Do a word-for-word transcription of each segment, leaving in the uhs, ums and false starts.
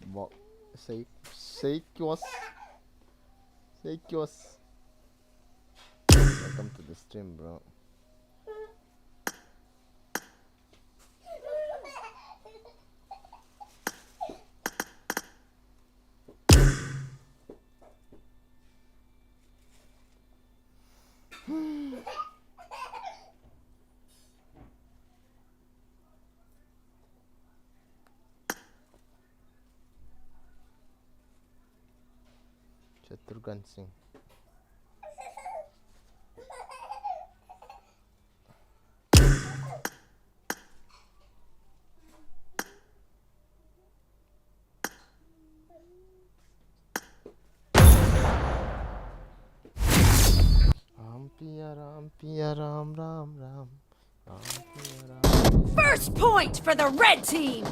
Mok, sei, sei kios. Sei kios. Welcome to the stream, bro. Shatrughan Singh. Ram Piya Ram Piya Ram Ram Ram. First point for the red team.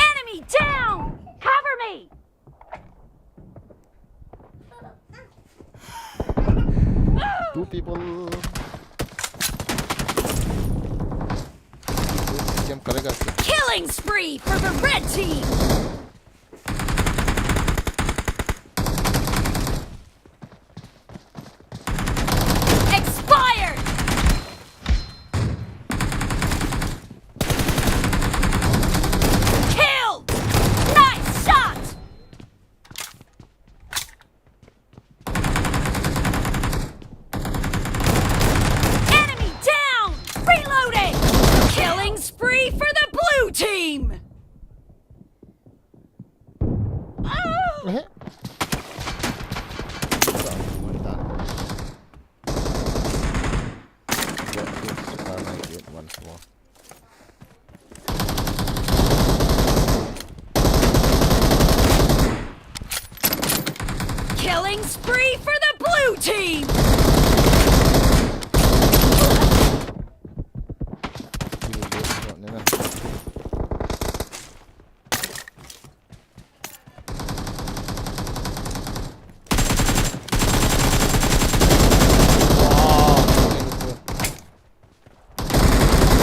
Enemy down! Cover me! Two people. Killing spree for the red team! Expired! Killed! Nice shot! Enemy down! Reloading! Killing spree for the blue team! Killing spree for the blue team!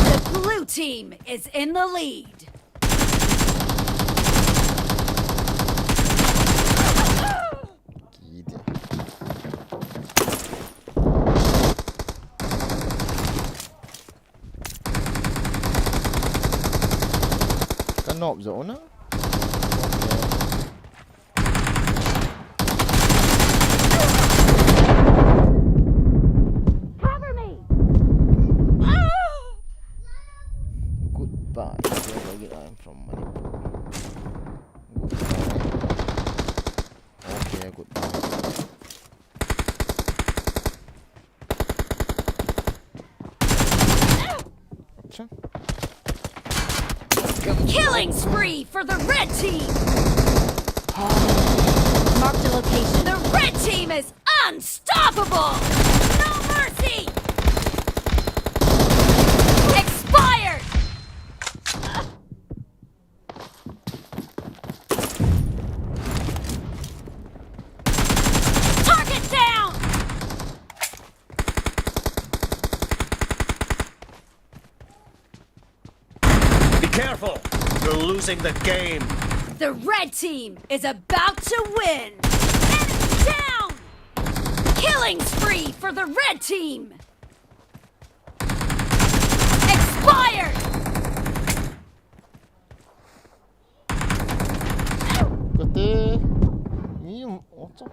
The blue team is in the lead. Ka nop jo na. Cover me! Goodbye. I'm from Manipur. Goodbye. Okay, goodbye. Acha. Killing spree for the red team! Marked a location. The red team is unstoppable! No mercy! Expired! Target down! Be careful! You're losing the game! The red team is about to win! Enemy down! Killing spree for the red team! Expired! Kate, mi, ocha.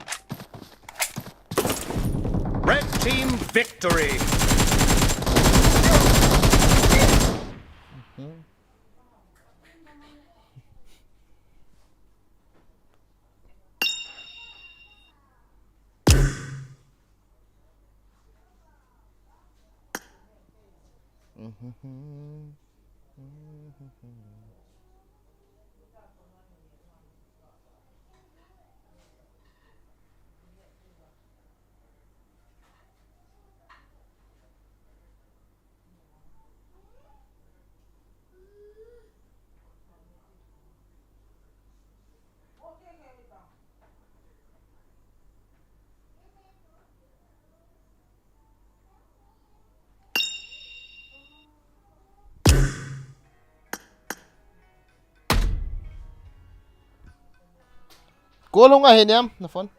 Call hung ahi nem, na phone.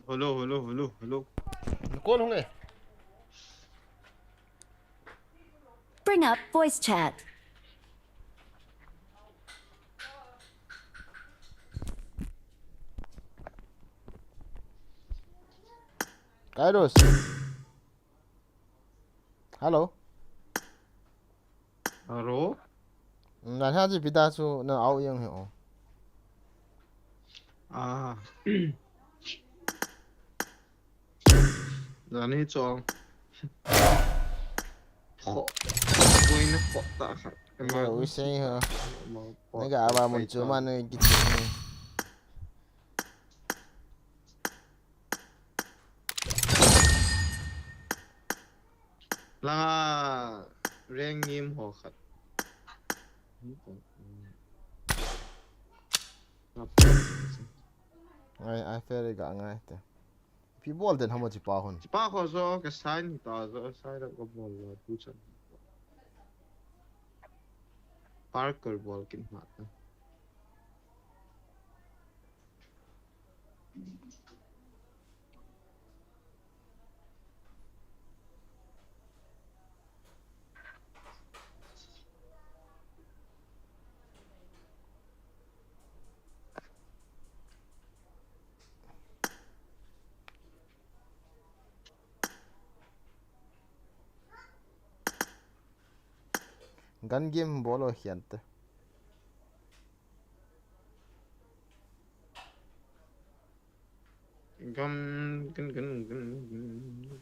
Hello, hello, hello, hello. Na call hung e. Bring up voice chat. Kairos. Hello. Hello. Nan ha ji pita chu na au yang he o. Ah. Nan hi chong. Kho. Koi na kho ta kha. Ya, we say ha. Nega aba mun chu ma ne kichi. Langa reng ngim ho khat. Ai, ai, fair ga ngai te. Pi bol den hamo chi pa hon. Chi pa ho zo ka sign ta zo, sign ko bol lo tu chan. Parker bol kin ma. Gun game bol o hian te. Gun, gun, gun, gun, gun.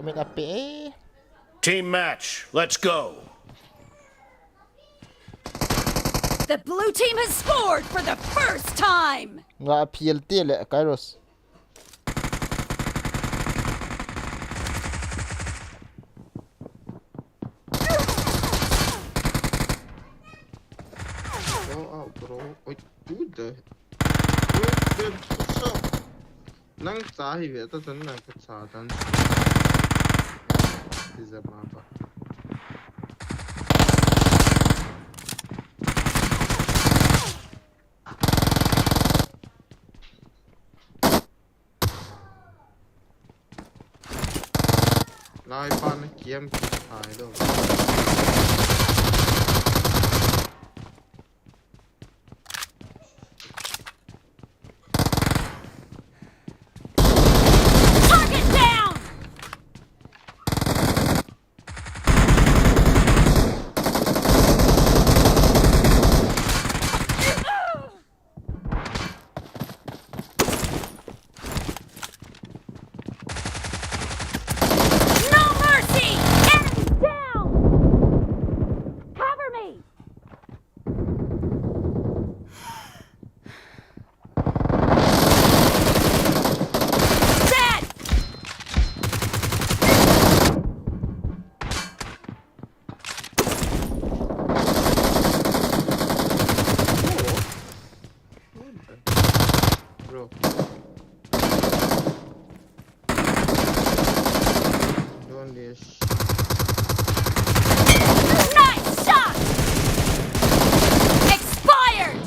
Kami kape. Team match, let's go. The blue team has scored for the first time. Nga appeal te le, Kairos. Go out, bro. Oi, dude. Dude, dude, what's up? Nang cha hi ve ta tan na ka cha tan. Ti za ma ba. Lai pa na kiam ki thai lo. Target down! No mercy! Enemy down! Cover me! Dead! Bro. Don't dish. Nice shot! Expired!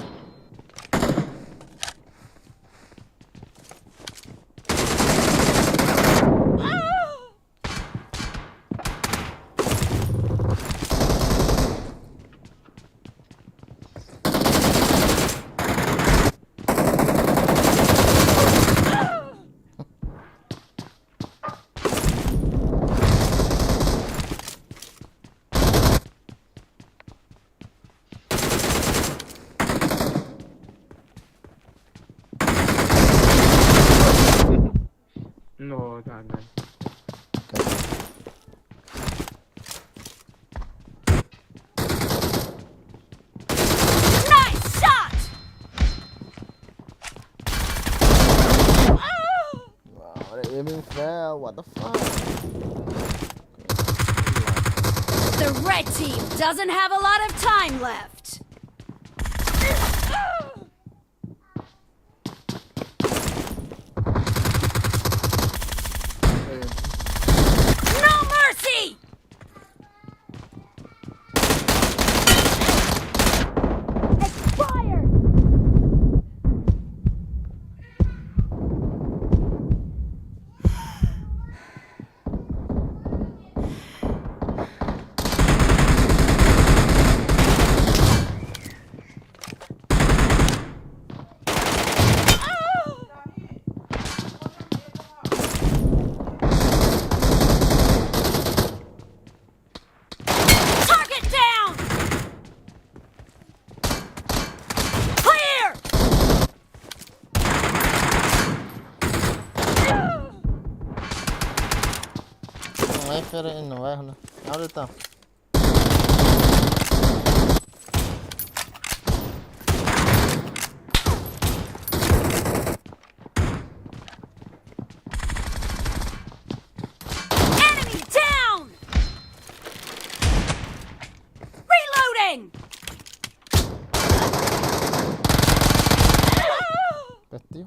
Nice shot! Wow, the aiming fell. What the fuck? The red team doesn't have a lot of time left. No mercy! Expired! Target down! Clear! Vai fere in, vai hana. Abre ta. Enemy down! Reloading! Peti.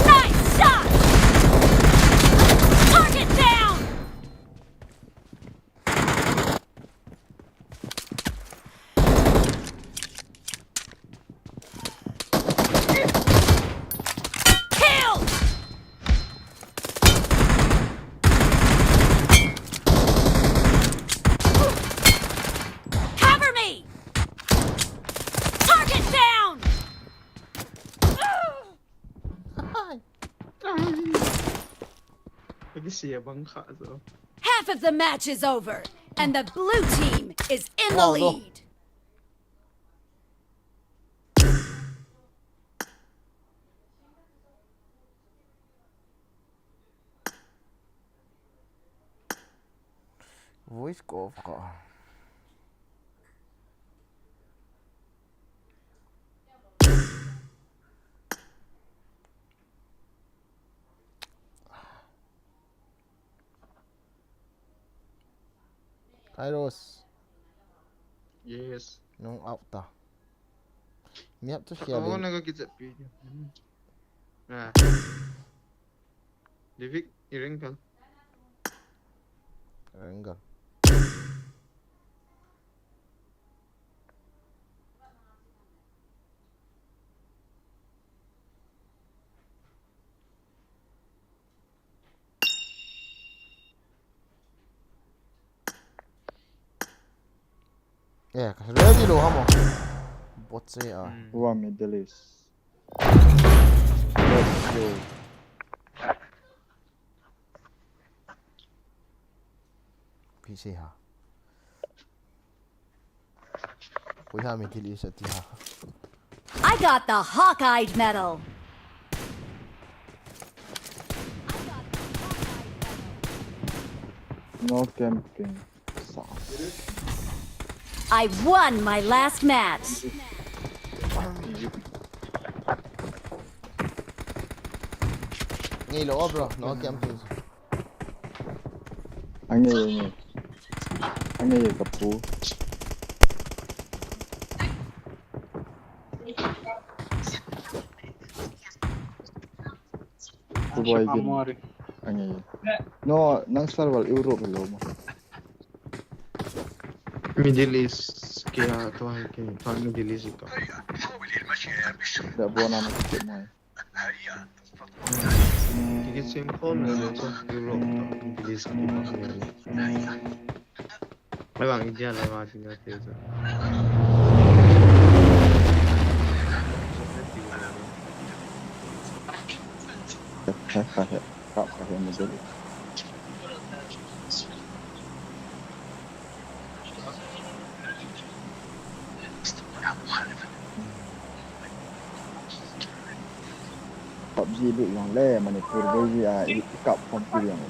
Nice shot! Target down! Kill! Cover me! Target down! Lagi siya bang kha so. Half of the match is over, and the blue team is in the lead. Voice ko off ka. Kairos. Yes. Nung out ta. Miap tu siya. Ako na ka kita pi. Ah. Divik, i reng kal. Reng kal. Eh, ka ready lo hamo. Bot se a. Hmm. Wa Middle East. Let's go. Pi se ha. Koi ha Middle East ati ha. I got the Hawkeye medal. No camping. I won my last match. Ngei lo, bro. No camping. Angei, angei. Angei kapu. Dubai gin. Angei. No, nang server Europe lo mo. Middle East kaya to hai ke, to Middle East ka. Da bona na ke mo. Kiki simple na to Europe to Middle East ki ba. Mai bang India lai ma sing te. Ka, ka, ka, ka, ka, Middle East. Ki lut jong le Manipur boi ji a i kap khom ki jong.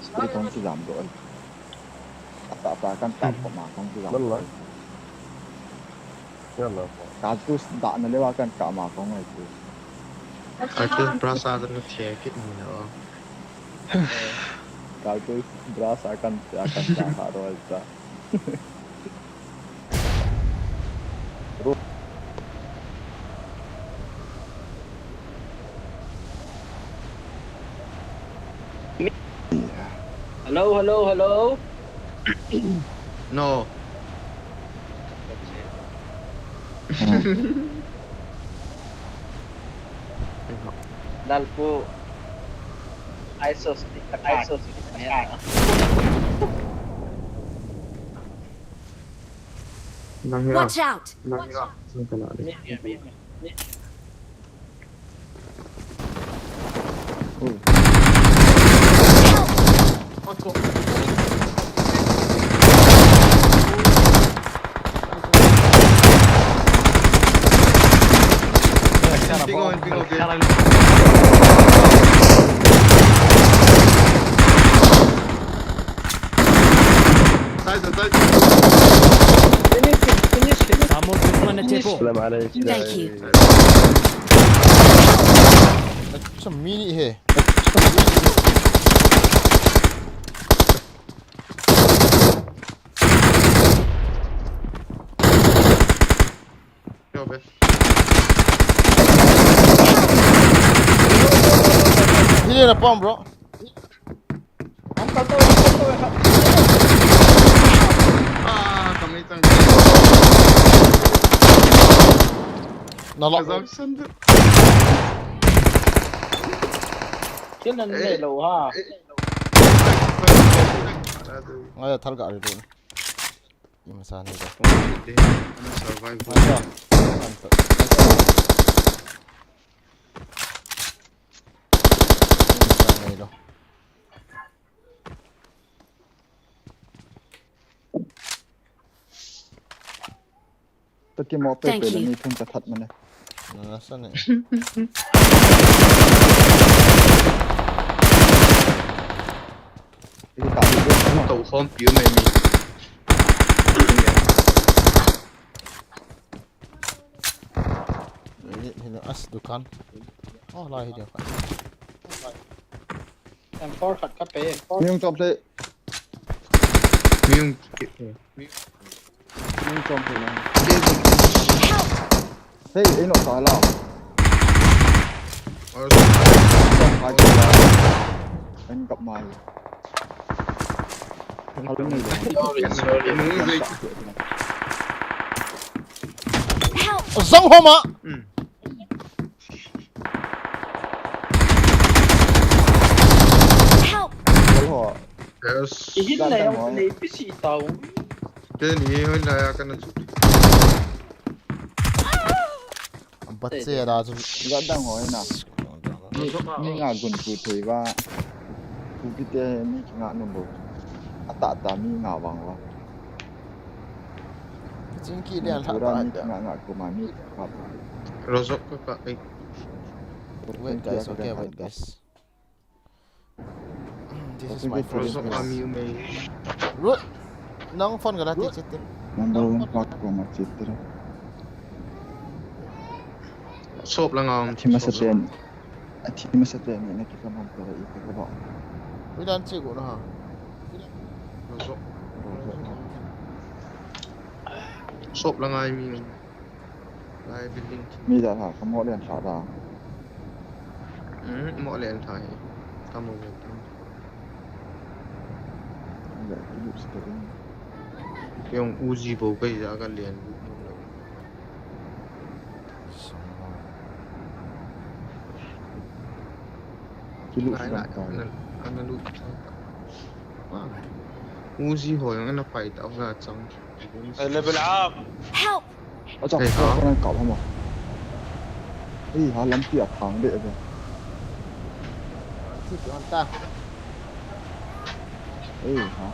Spirit hong ki jam doh. Ata ta kan kap khom a hong ki jam. Wala. Wala. Cartridge da na le wa kan kap ma hong ai tu. Cartridge brush a kan che kit ni lo. Cartridge brush a kan, a kan ta ha ro ai ta. Hello, hello, hello. No. Lalpu. Isos, isos, Watch out! Nang hira. Nang hira. Nang kena deh. Bingo, bingo, bingo. Finish him, finish him. Samo dusman ne chepo. Salam alaikum. Thank you. Some mini here. Yo, be. He need a bomb, bro. Ah, kami tang. Nalok. Assumption tu. Kill nan le lo ha. Aduh. Ngaya thal ka ri tu. Ima sa ni da. Survive. Ngaya. Ima sa ni lo. Thank you. Ni thun ka that mane. Na, na sa ne. Ito ka, ito. Ito, phone piu mai mi. Hina as dukan. Oh, lai hi dukan. M four khat ka pe. Miyung chom thei. Miyung. Miyung chom thei na. Hey, ei no sa la. Or. Chom thei la. Ei kap mai. Sorry, sorry. Help! Zang homa. Hmm. Help! Hello. Yes. Ihin na yang na ipisi tau. Keni hoi la ya kana chu. Bat se da chu. Ga dang hoi na. Ni, ni nga gun pu thei ba. Pu pi te ni nga number. Ata ta mi nga wang wa. Chingki lian lha ta. Nga, nga, kuma mi, nga. Rozok ka ka, eh. Wait, guys, okay, wait, guys. This is my first. Rozok ka mi umei. Ro-, nang phone ka la ti chit te. Number one pa kuma chit te. Sop la ngam. Athi masa ten. Athi masa ten ni na kikam ham tara i ka ba. Wi dan chi ko na ha. Rozok. Rozok. Sop la ngai mi. Lai building. Mi da ha, ka mo len sa da. Hmm, mo len sa hi. Ka mo len ta. Len, ki lu sta din. Yung Uzi bo kai ja ka len. Kilu. Ana, ana, ana lu. Uzi ho yang ana pai ta, ana chang. Level up. Help! Acha, hey, ko ha. Ko nan kap hama. Ei, ha lampi a thang de ve. Ti tu han ta. Ei, ha.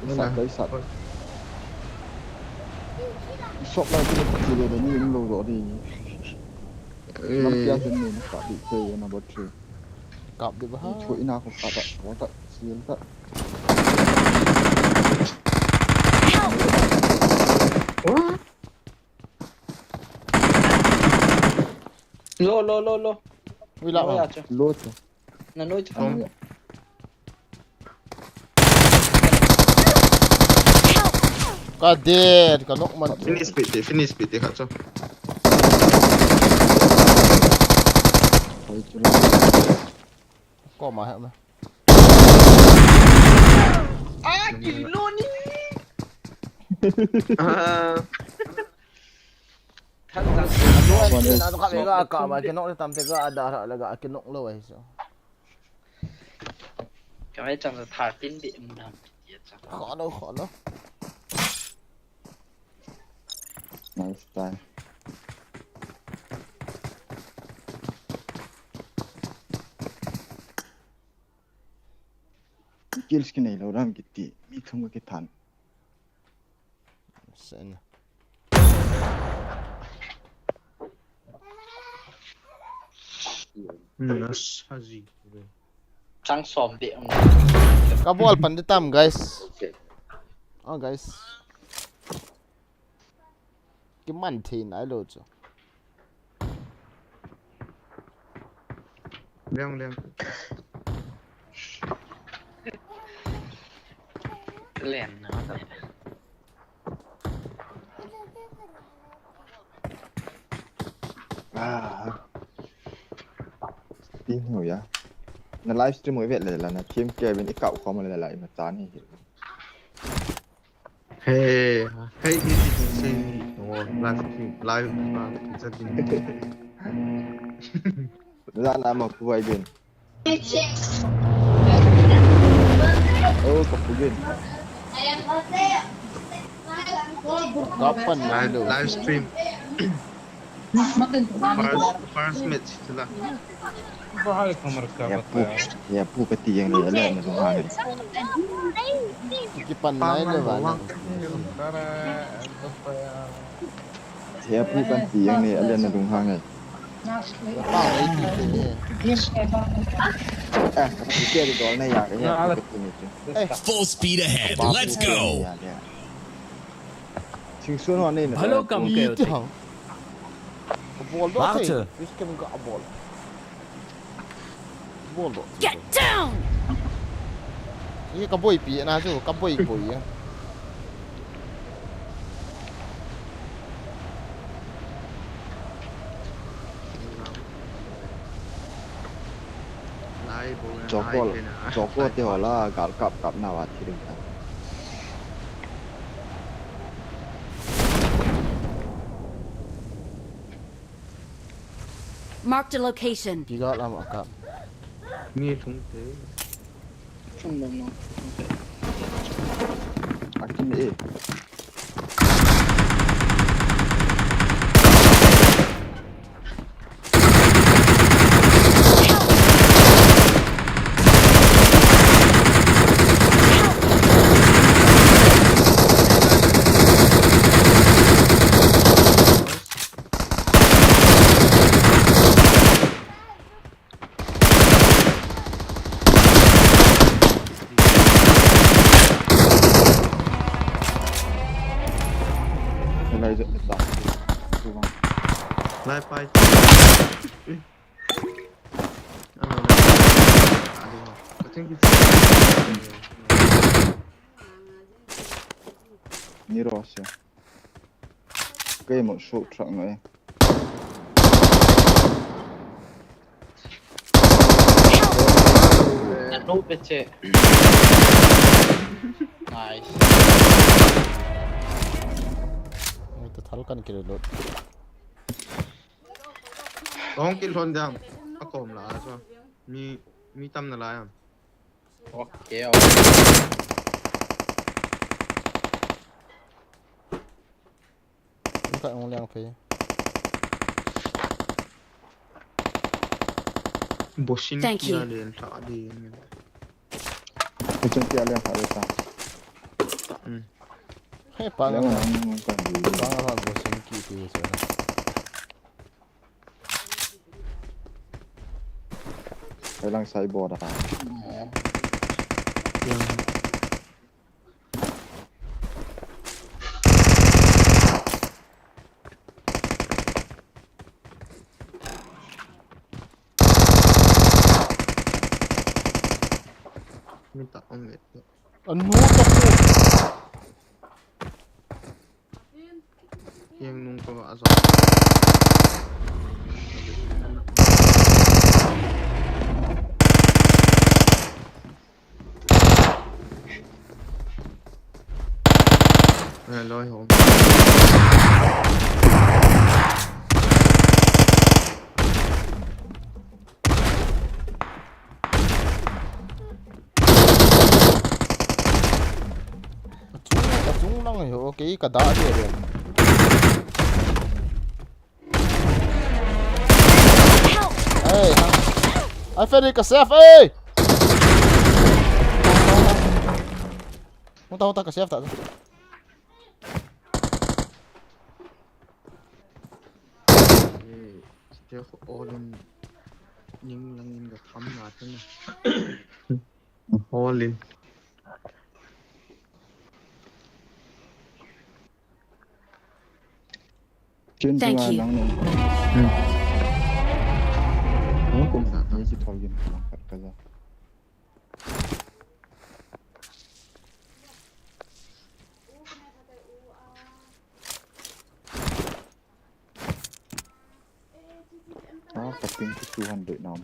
Wala. Isat, isat. Shop la tu ti le ni lo ro de. Lampi a hin ni na kap di te na bot three. Kap di ba ha? Chu ina ko kap ta, ko ta, sil ta. Low, low, low, low. Ui la. Low ma. Ya chu. Low chu. Na noi chu. Ong. Ka dead, ka knock man. Finish pi te, finish pi te khat chu. Koma he ma. Ah, kilo ni. Ah. Thang thang. Adu an tin, adu khat le ga kap a, ki knock le tam te ga ada le ga ki knock lou ahi chu. Ka mai chang sa thirteen di um dam. Kho lou, kho lou. Nice try. Kills kinei lou dam kiti, mi thum ka kithan. Sen. Hmm, nas haji. Chang som de. Ka bol pan de tam, guys. Okay. Oh, guys. Ki man thei nai lou chu. Liang, liang. Len na. Ah. Tin ho ya. Na live stream mo vet le la na team Kevin i kau khom le la i ma chan hi. Hey, hey, hey, hey, hey, oh, live stream, live, live, it's a thing. Za na ma ku ai bin. Oh, ka pu bin. Kapan na live, lo? Live stream. First, first match sila. Bahal ka marka. Ya pu, ya pu ka ti yang ni, ale na lung hang ni. Kipan nai le ba na. Ya pu ka ti yang ni, ale na lung hang ni. Pa ai ti te ni. Eh, ka ti te dol na ya, ya pu ka ti ni chu. Full speed ahead. Let's go. Ya, ya. Singsun ho nei na. Hello, kam ke. Bol doh. Mark the. Fish cam ka bol. Bol doh. Get down! Ye ka boi pi na chu, ka boi boi ya. Chokol, chokol te ho la, gal kap kap na wa thi ding ta. Marked a location. Kiga lama kap. Mi thum te. Thum lama. Akim e. Lai pai. Ano na. Ano na. Ni ro se. Kei mo shoot truck ngai. Ano peche. Nice. Oi, ta thal kan kilo lo. Hong kilo hon jam. A kom la so. Mi, mi tam na la jam. Ok, ok. Ka ong liang phei. Bosin. Thank you. Kia len tha di. Bosin kia len tha di ta. Hmm. He pa nga. Len nga. Pa nga bosin ki ti so. Lang sai boda. Anu ta ko. Yang nung ko azo. Hello, home. Achung, achung lang hi, okay, kada de de. Hey, ai Freddy ka safe, hey! Hung ta, hung ta, ka safe ta. All in. Ning lang in ka tham na te na. All in. Thank you. Hmm. Hung kum na, ni si thol yin lang khat ka ja. Ah, ka ping ki two hundred now.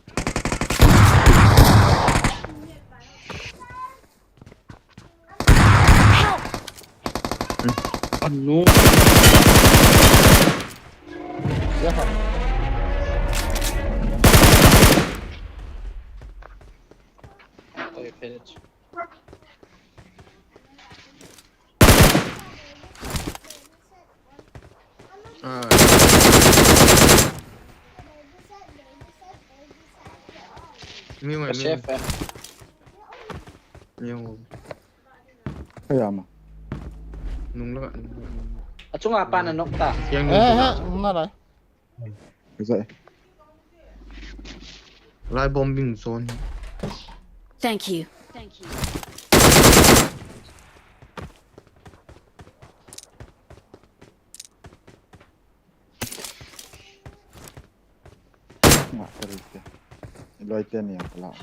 Help! Hmm. Anu. Yeah. Oh, you finished. Ah. Mi mai mi. Chef eh. Mi mai. Kaya ma. Nung la, nung la, nung la. Achunga pa na nok ta. Yang nung la. Eh, eh, nung la lai. Lai bombing zone. Thank you. Thank you. Nga, ka ri te. Loi te ni ang pala.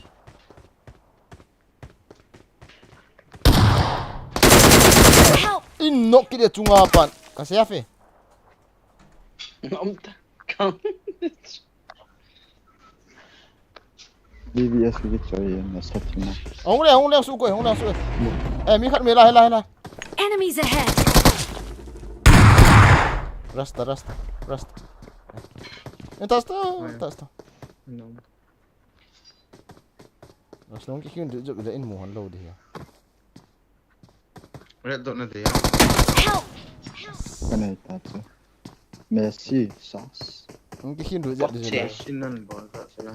Help! In nok kit e chunga pan. Ka safe e. Ngam ta. Kam. B B S ki choi na sa thina. Hung le, hung le, su ko, hung le, su. Eh, mi khat me la, la, la. Enemies ahead! Rasta, rasta, rasta. Eh, tas ta, tas ta. No. Rasta, hung ki hin du jok le in mu han lo de ya. Red dot na de ya. Help! Ka nei ta chu. Messi, sas. Hung ki hin du jok de. Messi nan bol ta sala.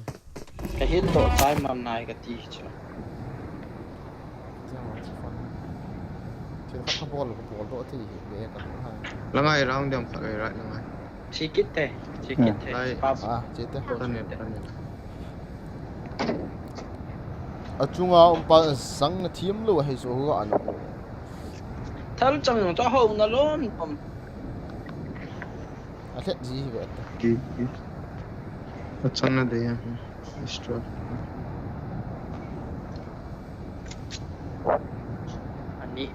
Ka hin do chai mam nai ka ti chu. Chil khat ka bol, ka bol do ti hi le ka ha. Langai round dem khat le right langai. Chi kit te, chi kit te. Lai. Pa. Ah, chi te. Tane, tane. Achunga um pa sang na thiam lo hei so ho ano. Thal chang jong cha ho na lom lom. A lhet ji hi ve ta. Ki, ki. Achang na de ya. Extra. Ani.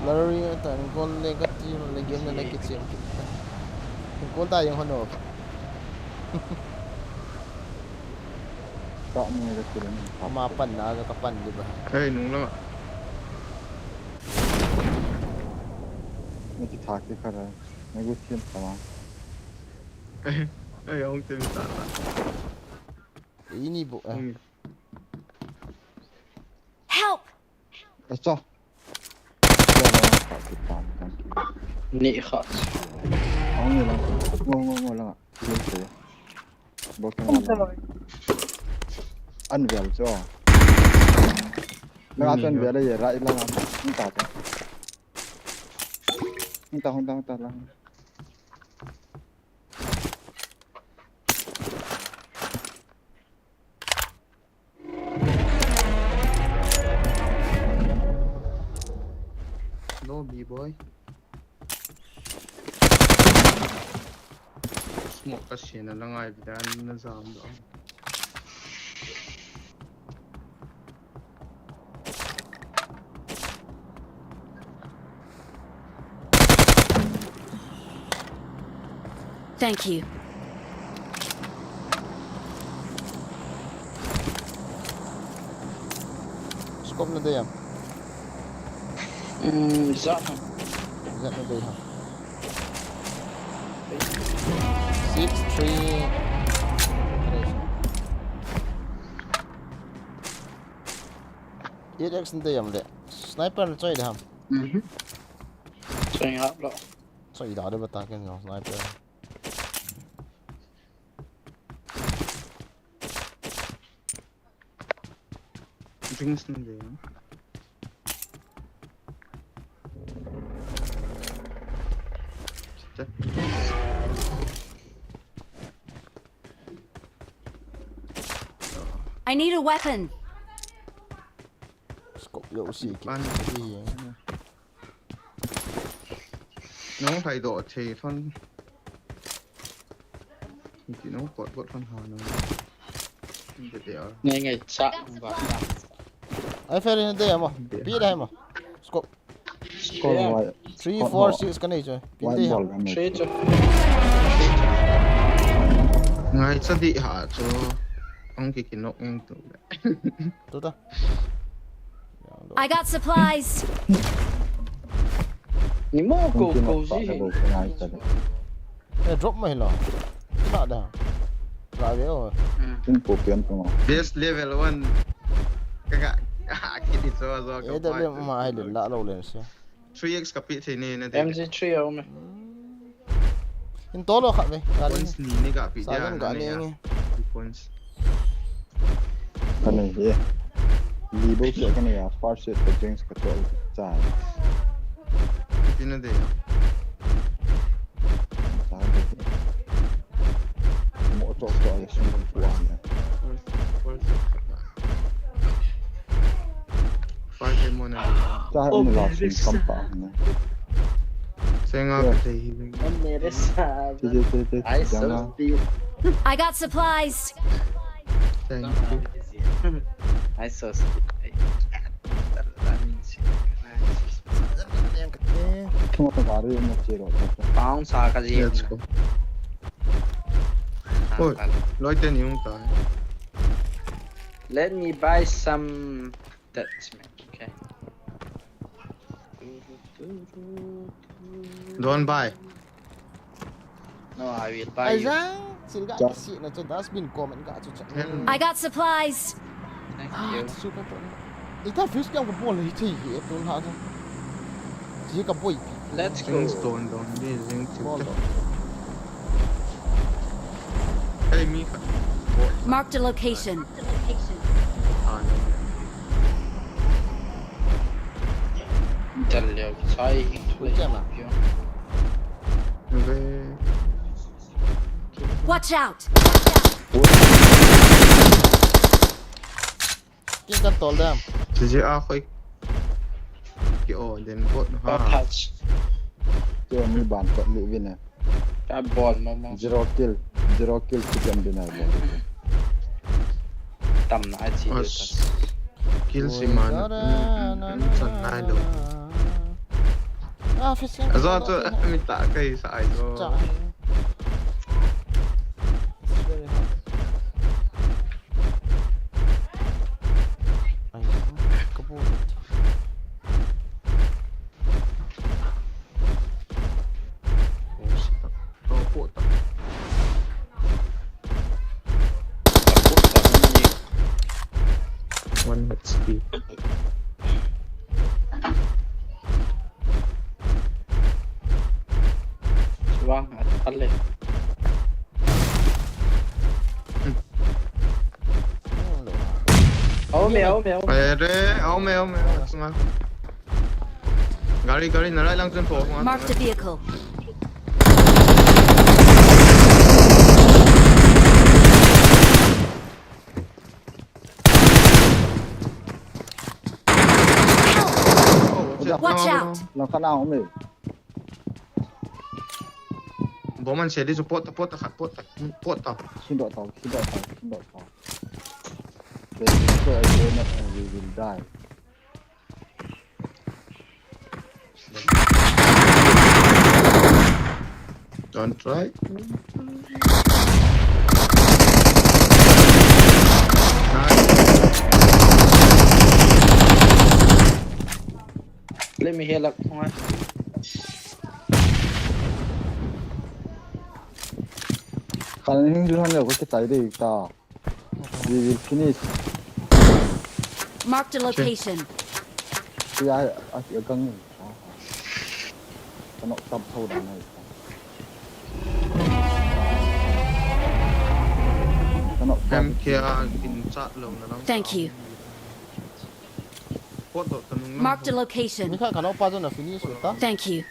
Larry ta, goal le ka team le game na na kichim kit ta. Goal ta jong hon o. Ka mu ka kiran. Ama pan na ka pan di ba. Hey, nung lang. Ni ki thak ki khara. Ni gu team tama. Hey, hey, hung team ta. Ini bu, eh. Hung. Help! Acha. Ni kha. Ang ni lang. Ngo, ngo, ngo lang. Ni se. Bok ang lang. An vel cho. Lang an vel ye, rai lang. Ni ta ta. Ni ta hon ta ta lang. Smoke ka sina lang ai bidan na jam do. Thank you. Scope na dei ham? Hmm, ja. Ja na dei ham? Six, three. Eight X na dei ham le? Sniper na choi dei ham? Mhm. Choi ngap lo. Choi da de bata ken jong sniper. Drinks na dei ham? I need a weapon. Scope lo si ki. Pan. Nong thai do thei thon. Ki nong pot pot thon ha nong. Ngai ngai, sa ba. Ai, fair in dei mo. Pi dei mo. Scope. Scope. Three, four, six ka nei chu. Pi dei mo. Three chu. Ngai cha di ha chu. Ong ki ki nok eng tu. Tu ta. I got supplies. Ni mo ko ko ji. Eh, drop mai lo. La da. La ve o. Tin po pian tu. Best level one. Ka ka. Ki di so so. Eh, da le ma hai le la lo le se. Three X ka pi thei ni na de. M G three a um e. In to lo khat ve. Points ni ni ka pi dia. Sa ka ni nge. Points. Ka nei e. Li bo se ka nei a, first set ka drinks ka tol cha. Pi na de. Cha de. Mo to to ya sun ko an. First, first set ka. Five mo na. Sa ha ni la sin kam pa na. Senga ka te hi. Mere sahab. Te, te, te, te, I so jana. Speed. I got supplies. Thank you. I so speed. Tuma ka gari mo chero. Pound sa ka ji. Let's go. Oi, loi te ni hung ta. Let me buy some. That's me. Okay. Don't buy. No, I will buy you. Ai jang, sin ga ki si na chu dustbin comment ga chu cha. I got supplies. Thank you. Su ka to. Ita fuse kyang ko bol hi thi hi tu na cha. Ji ka boi. Let's go. Stone don, ni jing chu. Bol. Hey, mi kha. Marked a location. Ah, no. Dal leo, sai. Ui, jam a. Ve. Watch out! Kin kan tol dam. Sisi a khoi. Ki o den bot ha. Touch. Ki o mi ban kot li vin e. Ka bol mo mo. Zero kill. Zero kill chicken dinner. Tam na ai chi. Kill si man. Chan nai lo. Ah, fishing. Azo tu mi ta kai sa ai zo. It's very hard. Ai, kabu. One H P. Vang, ale. Aume, aume, aume. Are, aume, aume. Gari, gari, na right lang chun tho. Marked a vehicle. Watch out! Lang khat na um e. Bomb an se di chu pot ta, pot ta, khat pot ta, pot ta. Khin doh tao, khin doh tao, khin doh tao. They destroy a grenade and we will die. Don't try. Let me heal up. Khan hing du han lo ko kitai de ta. We will finish. Marked a location. Ya, a, a gang ni. Kano tap thau da nai. Kano tap. M K R in chat lo na lang. Thank you. Pot doh ta nung. Marked a location. Ni kha kano pa jo na finish uta. Thank you.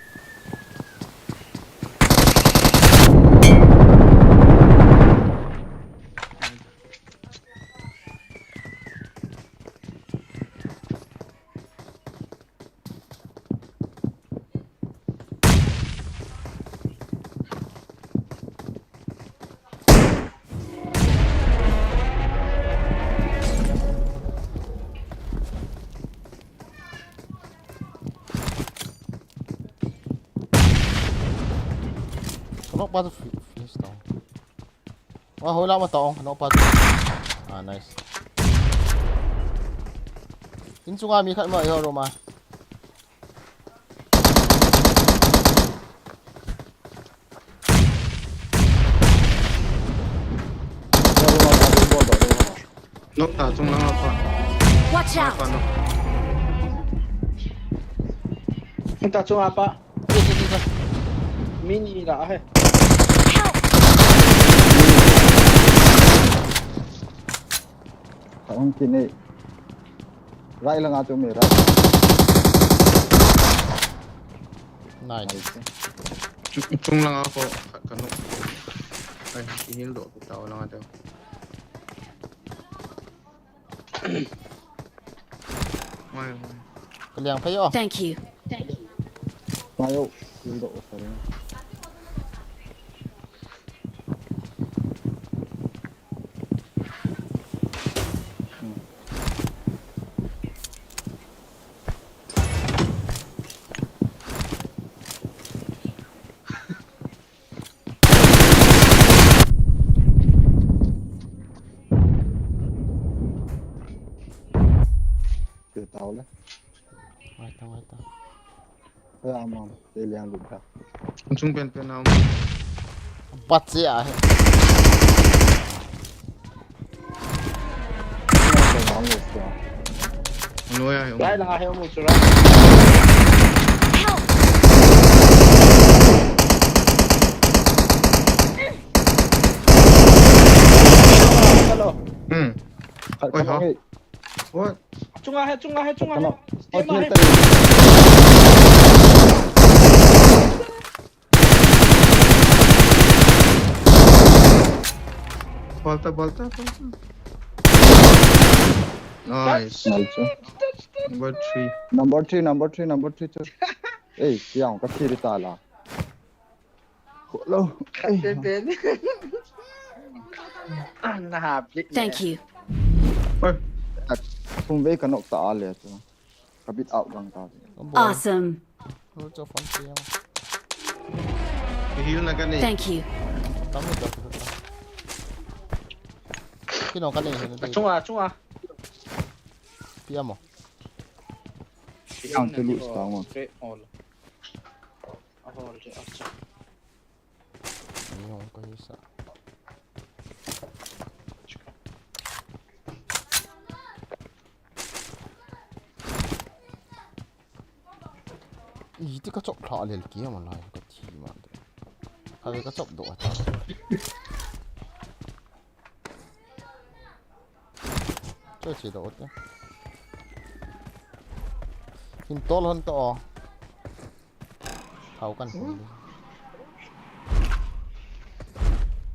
Kano pa jo fi- finish ta. Wa, hola ma ta ong, kano pa jo. Ah, nice. In chunga mi khat ma, yo, Roma. Nok ta chung lang apa. Watch out! Apa nok. Hita chunga pa. Mini la he. Help! Kha hong kine. Rai langa chu mi rai. Nice. Chung lang apa kano. Ai, ihil doh ta lang ata. Mai mai. Ka liang phei o. Thank you. Mayo, hildo o sare. Ke tao le. Wait, wait. Kaya amang, te liang lut ka. Chung pen pen na. Bat siya he. Kaya amang le siya. Ano ya yung. Lai lang ahe mo chura. Help! Hello. Hmm. Kaya Oi, ha. amang eh. What? Chunga he, chunga he, chunga he. Kano. Stay ma he. Balta, balta, balta. Nice. Nice. Number three. Number three, number three, number three, sir. Eh, kya ka thi ta la. Hello. Eh, Pen pen. Na ha blik. Thank you. Oi. Kum ve ka nok ta le tu. Ka bit out gang ta. Awesome. Root of one P M. Heal na ka ni. Thank you. Tamo da. Kino ka nei he. Chunga, chunga. P M o. Yang te lu sta ngon. Straight all. Ahol je acha. Ni hong ka hi sa. Iti ka chop thla lel ki ma lai ka thi ma de. Ka ve ka chop do ta. Cho che do te. Hin tol hon to. Thau kan hon.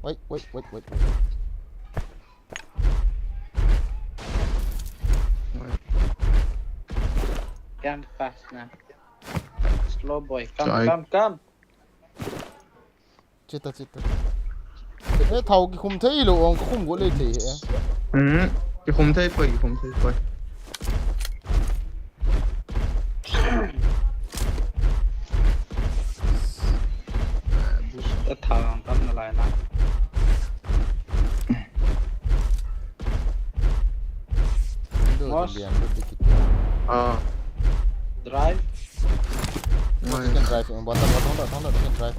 Wait, wait, wait, wait, wait. Yang pas na. Lo boy, come, come, come. Chita, chita. Eh, thao kikhum thei lou, ong kikhum go le thei he. Hmm, kikhum thei poi, kikhum thei poi. Ka thao tam na lai na. Window Boss. Lian tu dikit. Ah. Drive. Bottom, bottom, bottom, bottom, bottom, drive.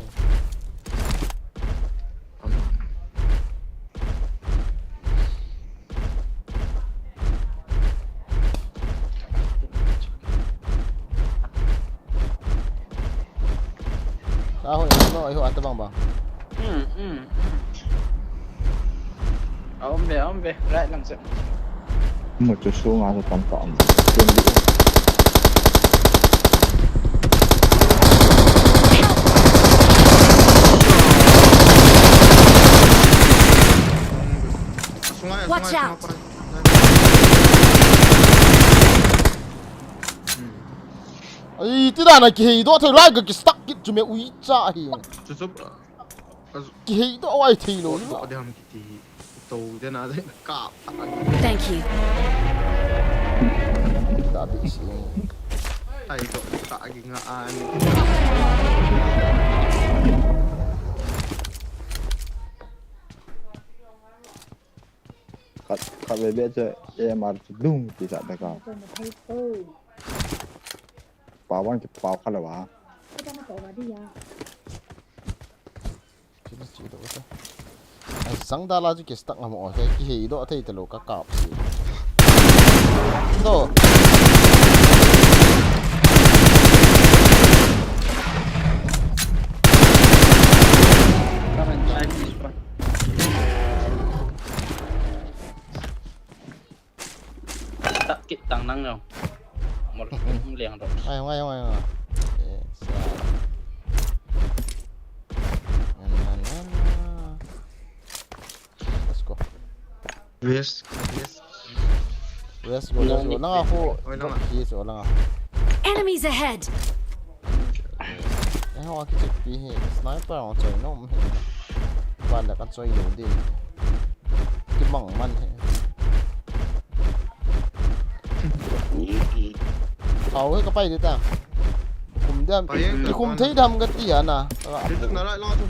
Aho, no, aho, ata bang bang. Hmm, hmm, hmm. Aum ve, aum ve, right lang se. Mo chu sunga chu tam ta um. Watch out! Ai, ti dan a kihei doh thei lai ka ki stuck kit chu me ui cha hi. Chu chu. Kihei doh ai thei lou ni ba. Diham kiti. To de na de ka. Thank you. Da bi si. Ai to ka gi nga an. Khat, khat ve ve chu A M R chu dung ti sa ta ka. Pau vang chu pau kha la va. China chi do ta. Ai sang da la chu ki stuck ngam o he kihei doh thei ta lou ka kap si. To. Come and try this one. Tak kit tang nang nyo. Mor tum liang ro. Ngai, ngai, ngai, ngai. Yes, ah. Na, na, na, na. Let's go. West, west. West go, west go. Nang a hu. Oi, nang a. Yes, o nang a. Enemies ahead! Eh, ho kichep pi hi. Sniper ang choi nom hi. Ban da kan choi lo di. Kimang man hi. Au, hi ka pai di ta. Kum dam. Pai, pai, kum pai. Thei dam ka ti ana. Di tu na lai lo tu.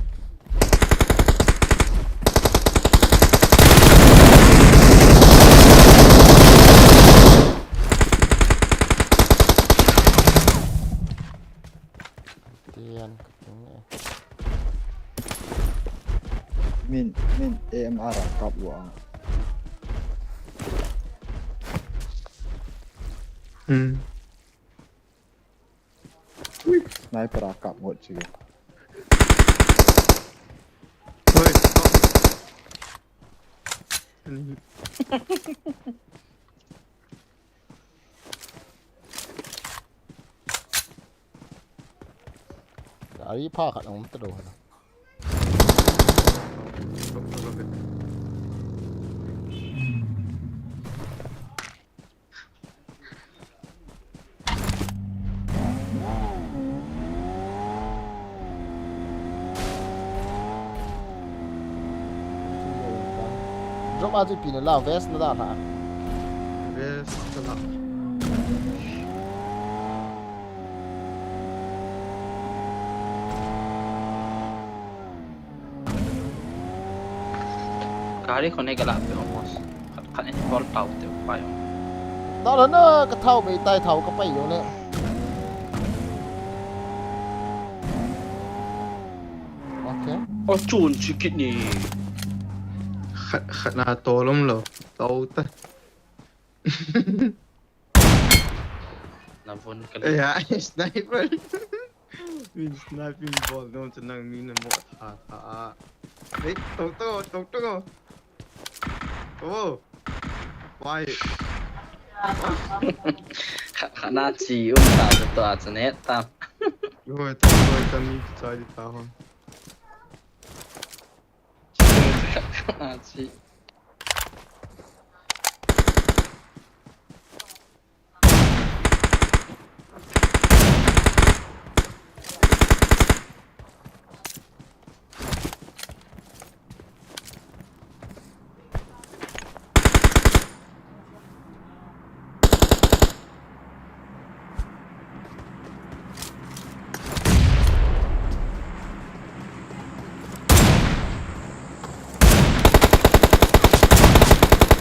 Tian. Min, min A M R a kap lou a. Hmm. Ui, sniper a kap ngot chi. Oi, kap. Gari pha khat a um ta lou. Drop a chu ipi na la, vest na da la. Vest na la. Gari khonei ka la pe almost. Khat, khat in bol tau te pai. Da la na ka thao bei tai thao ka pai yo le. Okay. O chun chi kit ni. Khat, khat na to lom lo. To ta. Na von ka le. Ya, sniper. Min sniping bol no chu nang ni na mo tha tha a. Ei, to to, to to. Oh. Why? Kha, kha na chi um ta to a chu ne ta. Oi, to to, ta ni chai di ta ho. Kha, kha na chi.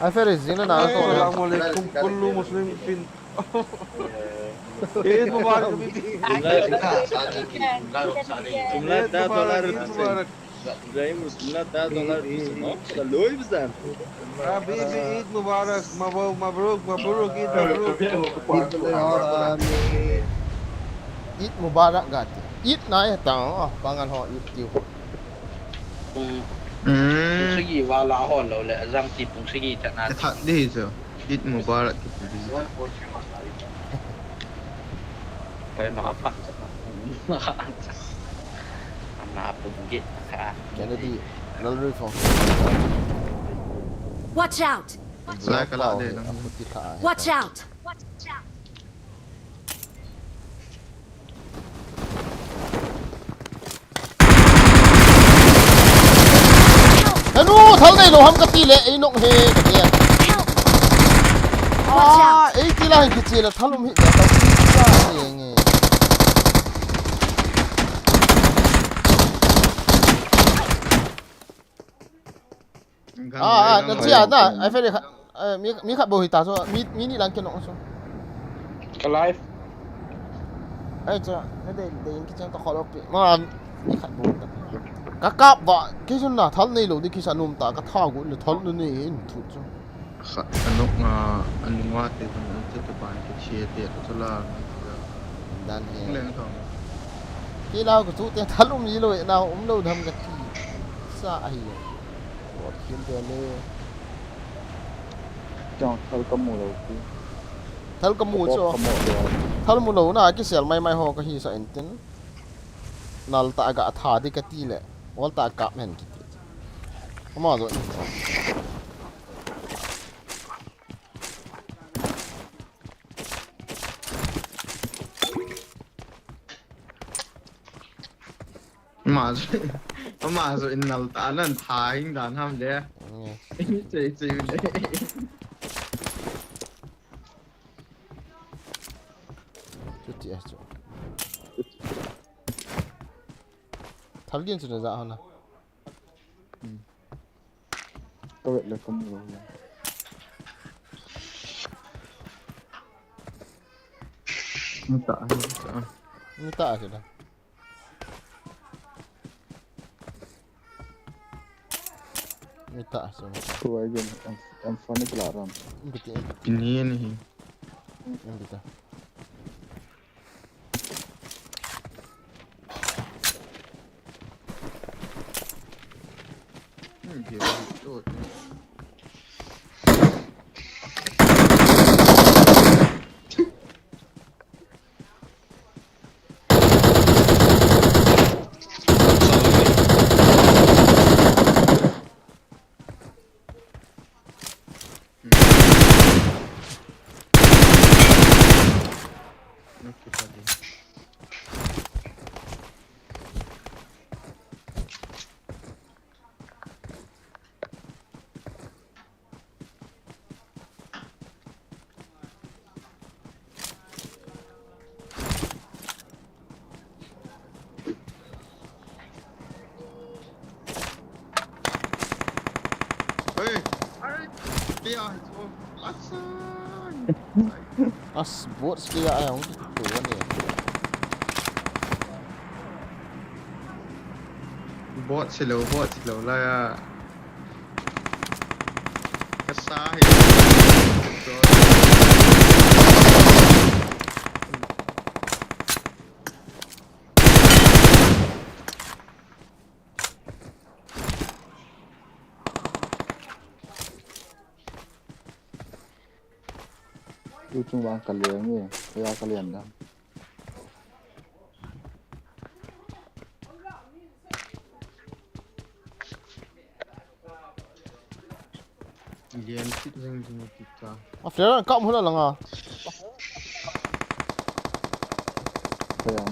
Ai, Feris, jing na na to. Assalamu alaikum, kullu muslim fin. Eid Mubarak, habibi. Eid Mubarak, Eid Mubarak. Ibrahim, Muslim na ta dollar piso, no? Sa loy bisan. Habibi, Eid Mubarak, mabou-, mabruk, mabruk, Eid mabruk. Eid Mubarak gati. Eid nai ta, oh, pangan ho Eid tiu. Hmm. Hmm. Sagi wala ho lo le, ajang ti pung sagi ta na. That di so. Eid Mubarak kiti. Kaya nakapa. Nakapungge. Kennedy, lal ri phone sa. Watch out! Lai kala de, nang. Watch out! Henu, thal nei lou ham kati le, ei nok he, kati. Watch out! Ah, ei ti la hin kiche la, thal um hi, ta ta, ta, nge, nge. Ah, ah, na chia na, ai fe le kha, eh, mi, mi khat bou hi ta so, mi, mi ni lang ke nok so. Ka live. Ai cha, na de, de in ki chang ta khol op pi. Ma, mi khat bou ta. Ka kap ba, ki sun na, thal nei lou di ki sa num ta, ka tha gu le thal nu ni in thu chu. Kha, anok nga, anunga te, anung te, te ban ke che te, ka chu la. Dan he. Leng thong. Ki la ku chu te thal um ji lou, na um lou dam ka ti. Sa ahi. Bot khim te le. Chang thal ka mu lou ki. Thal ka mu chu. Ka mu lou ai. Thal mu lou na ki sel mai mai ho ka hi sa en tin. Nal ta ga tha di ka ti le. Ol ta kap hen ki ti. Ama jo in. Ama jo, ama jo in nal ta nan tha hing dan ham le. Mm. Che, che le. Chuti a chu. Thal gin chu na ja hona. Hmm. Ka vet le ka mu lou le. Ni ta, ni ta. Ni ta a chu da. Ni ta a chu. Ko ai gen, em, em fa ni kla ram. Ni ti, ni ti. Ni ni hi. Ni ti ta. Hey, are, kaya ito. Asa. As, bot kaya ay ang tuwan eh. Bot sila, bot sila, laya. Kasahe. Tuchung vang kalen ni, kaya kalen da. Lian sit jing jing kita. A flare kap hula langa. Kaya.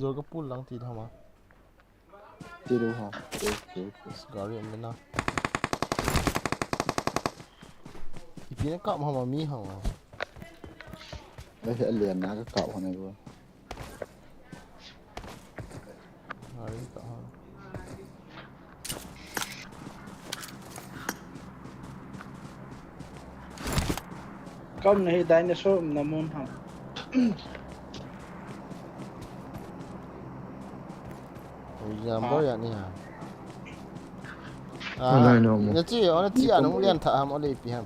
Zor ka pul lang ti hama. Ti du ha. Ti, ti, ti. Gari um na. Ipi na kap hama mi hang. Ai, lian na ka kap hana go. Gari kap ha. Kam na hi dinosaur um na mun ham. Ui, jam boy ani ha. Ah, na chi, ona chi anu lian tha ham, ole pi ham.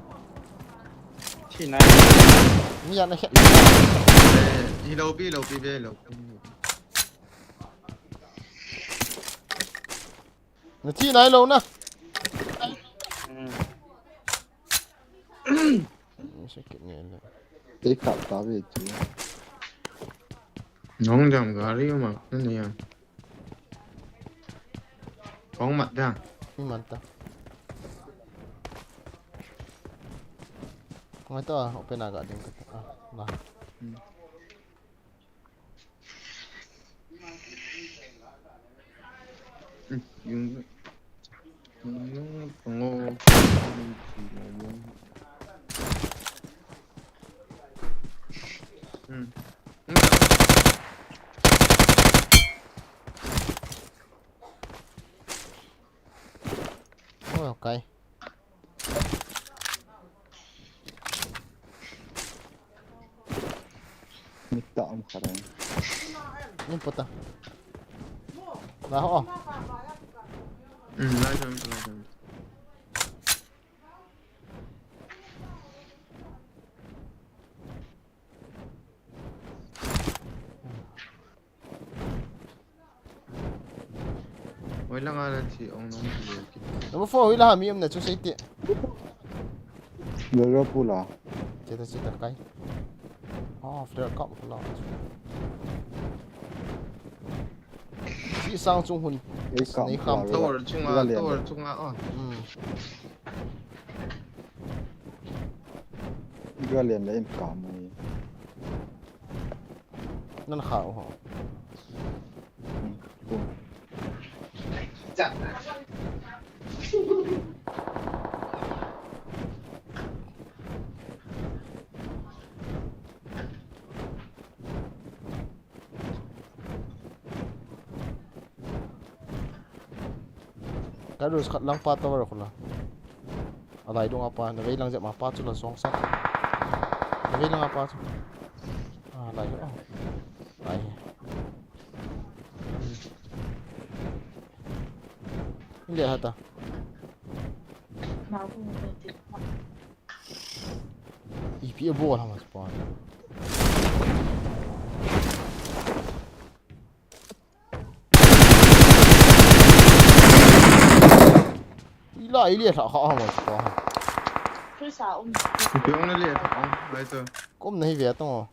Chi nai. Mi ya na khet. Eh, hi lo pi, lo pi ve, lo pi. Na thi nai lou na. Sakit ni le. Te kap ta ve tu. Nong jam gari ma ni ya. Kong mat da. Ni mat da. Ngai to open aga ding ka. Ah, na. Oh, okay. Mitta am kharang. Ni pota. Lah, oh. Hmm, lah jam, lah jam. Hoi langa na thi ong nong ti le ki. Number four, hoi la mi um na chu sei ti. Lo lo pu la. Che ta che ta kai. Ah, flare kap la. Si sang chung hun. Ei kap. Nei kham la. Tower chunga, tower chunga, oh. Hmm. Ga lian le in kap mai. Nan kha u ho. Ka rus khat lang pa tower khu la. A lai dung a pa, na vei lang jep ma pa chu la song sa. Na vei lang a pa chu. A lai. Oh. Lai. India hata. Ipi a bol hama spawn. ta, i le tha kha ha mo ko. Chris a um. Ipi ong na le tha kha, ai to. Kum na hi ve tong.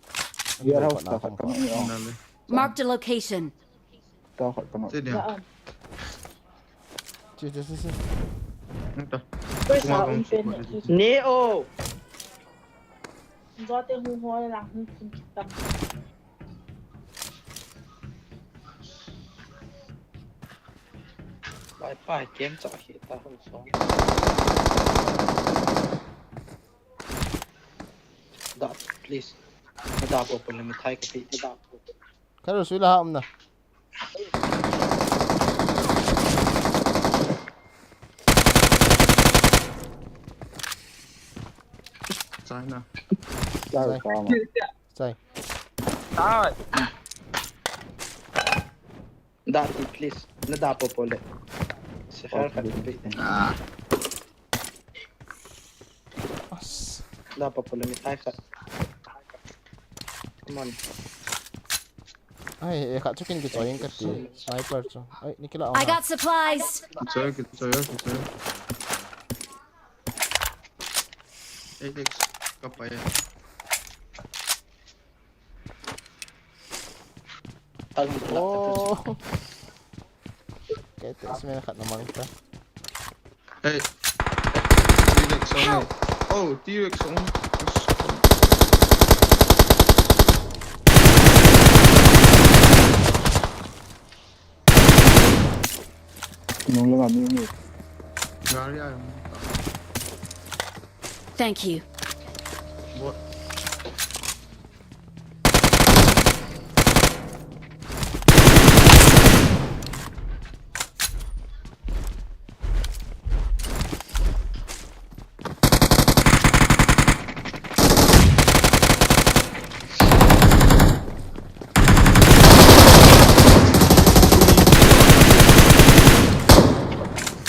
Warehouse ta khat ka ni ong. Na le. Marked a location. Ta khat ka ni. Che dia. Che, che, che, che. Nta. Chris a um pen. Ne o. Zo te hu ho lang hu kin tam. Pai pai kem cha hi ta ho so. Da, please. Da po po le mi thai ka pi. Da po. Karo sui la ha um na. China. Chai. Chai. Chai. Chai. Da ti, please. Na da po po le. Se khar khat pe. Ah. As. Da po po le mi thai khat. Come on. Ai, e khat chu kin kichoi ing kati. Sniper chu. Ai, ni kila. I got supplies. Kichoi, kichoi, kichoi. Alex, ka pa e. Oh. Kei te smen khat na mang ta. Hey. T-Rex on. Oh, T-Rex on. Nung lang ami ni. Gari a. Thank you. What?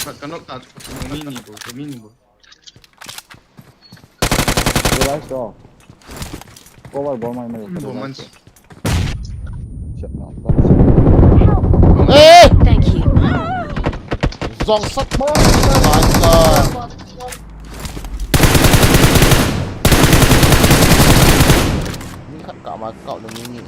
Ka, ka knock ta, ka mini bo, ka mini bo. Revive to. Cover bol mai mai. Bol man. Shit, no. Eh! Thank you. Zong sat. Nice. Mi khat ka ma kau le mi ni.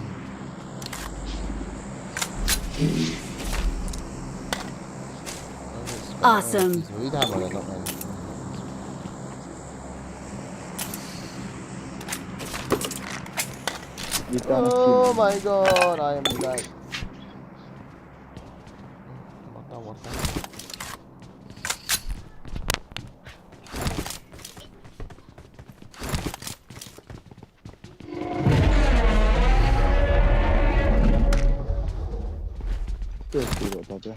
Awesome. Zui da ma le no. Oh my God, I am dead. What the, what the?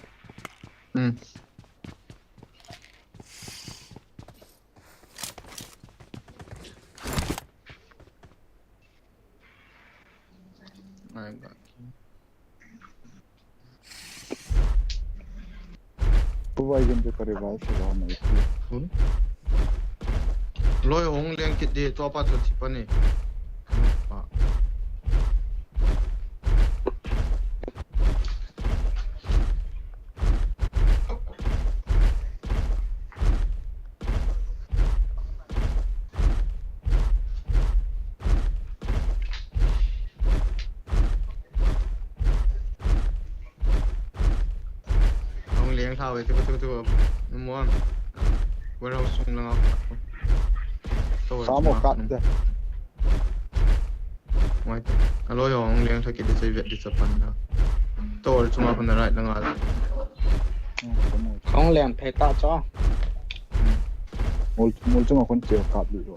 Hmm. Ai, ga. Pu vai gin pe kare vai se lo mai. Hmm? Loi hung leng kit di, tua pa chu thi pa ni. Pa. Hung leng thau ve, tu, tu, tu, tu. Mo. Warehouse sung lang a. Tower sung a. Mo kat de. Mai te. Alo yo, hung leng thaki de, sei vet de, sa pan na. Tower sung a pan na right lang a. Hung leng phei ta cho. Mol, mol chunga kon cheo kap li ro.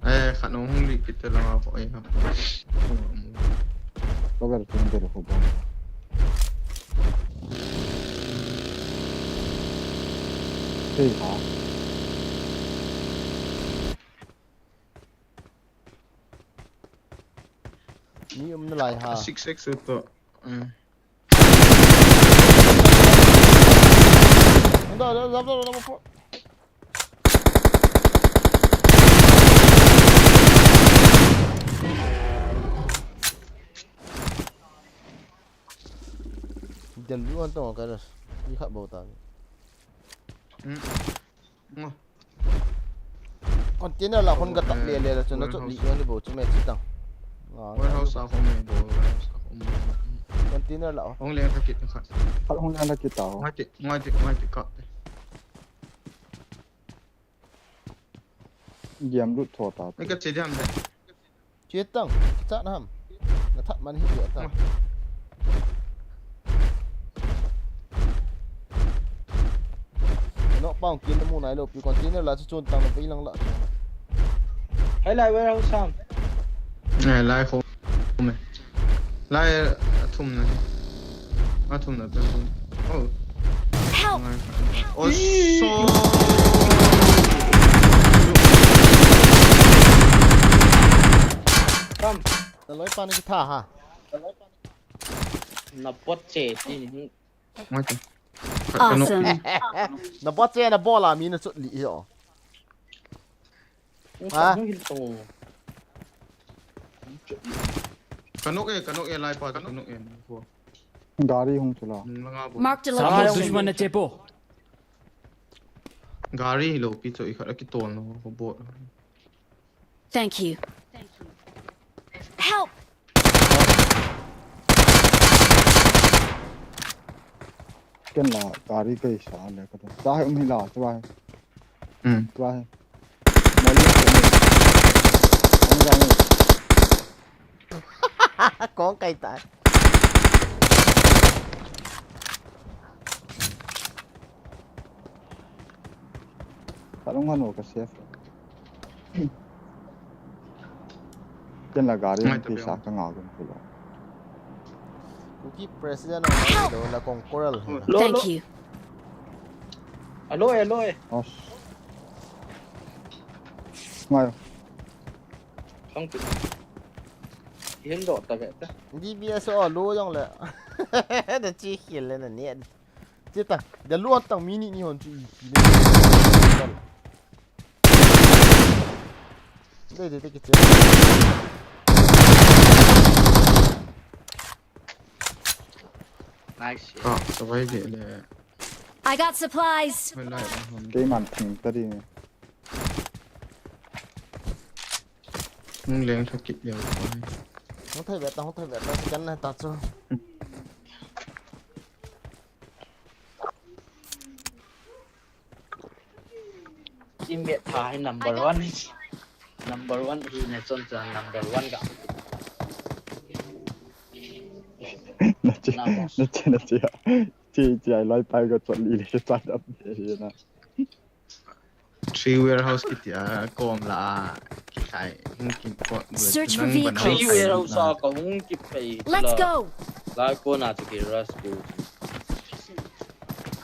Eh, khat nung hung li kit te lang a ko, eh, ha. Ko ver chung te ro ko bom. Hey, ha. Mi um na lai ha. Six six to. Eh. Anda, anda, anda, anda, anda. Jan bi wan tong ka ras. Ni khat bou ta. Hmm. Ngo. Container lah khun ka tap le le la chu na chot li ni bo chu me chi tang. Nga, nga. Warehouse a khun me bo, warehouse a khun me. Container lah. Hung le ka kit ka khat. Khat hung le ka kit ta. Ngai ti, ngai ti, ngai ti ka. Game lut tho ta. Ni ka che diam de. Che tang, chat ham. Na that man hi che tang. No pang kin mu nai lo pi container la chu chun tang na vei lang la. Hai lai warehouse ham. Ngai lai kho me. Lai a thum na. A thum na pe. Oh. Help! Ngai. Oh, so. Kam. Na loi pa ni ki tha ha. Na pot che ti ni. Ngai. Awesome. Na pot che na bol a mi na chut li yo. Ha? Ka nok e, ka nok e, lai pa, ka nok e. Gari hung chula. Nung langa bo. Marked a Samo location. Dushman na chepo. Gari hi lo pi cho i khat a kitol no bo. Thank you. Help! Ken la gari kai sa le ka to. Sa hai um hi la, sa hai. Hmm. Sa hai. Mali. Kong kai ta. Ka long hanu ka safe. Ken la gari ngai ta pisa ka nga gun kulo. Kuki president ang ngai do la kong coral. Lo, Thank lo. You. Alo, alo, eh. Os. Ngai. Kong tu. Hin do ta ve ta. D B S o lo yong le. Da chi khil le na ne. Che ta, da luat tang minute ni hon chu ipi le. Dei, dei, dei, kiche. Nice. Ah, survive le. I got supplies. Kei man thing ta di. Hung leng tha kit leo pa. Hung thei ve ta, hung thei ve ta, second na ta chu. Teammate tha hi number one. Number one hi na chon chon number one ga. Na che, na che, na che. Che, che, ai lai pai ga chon li le, che chai da na. Three warehouse kiti a kom la a kithai hung kin ko. Search for vehicle. Three warehouse a ka hung kipei. Let's go. Lai ko na chu ki rush ko.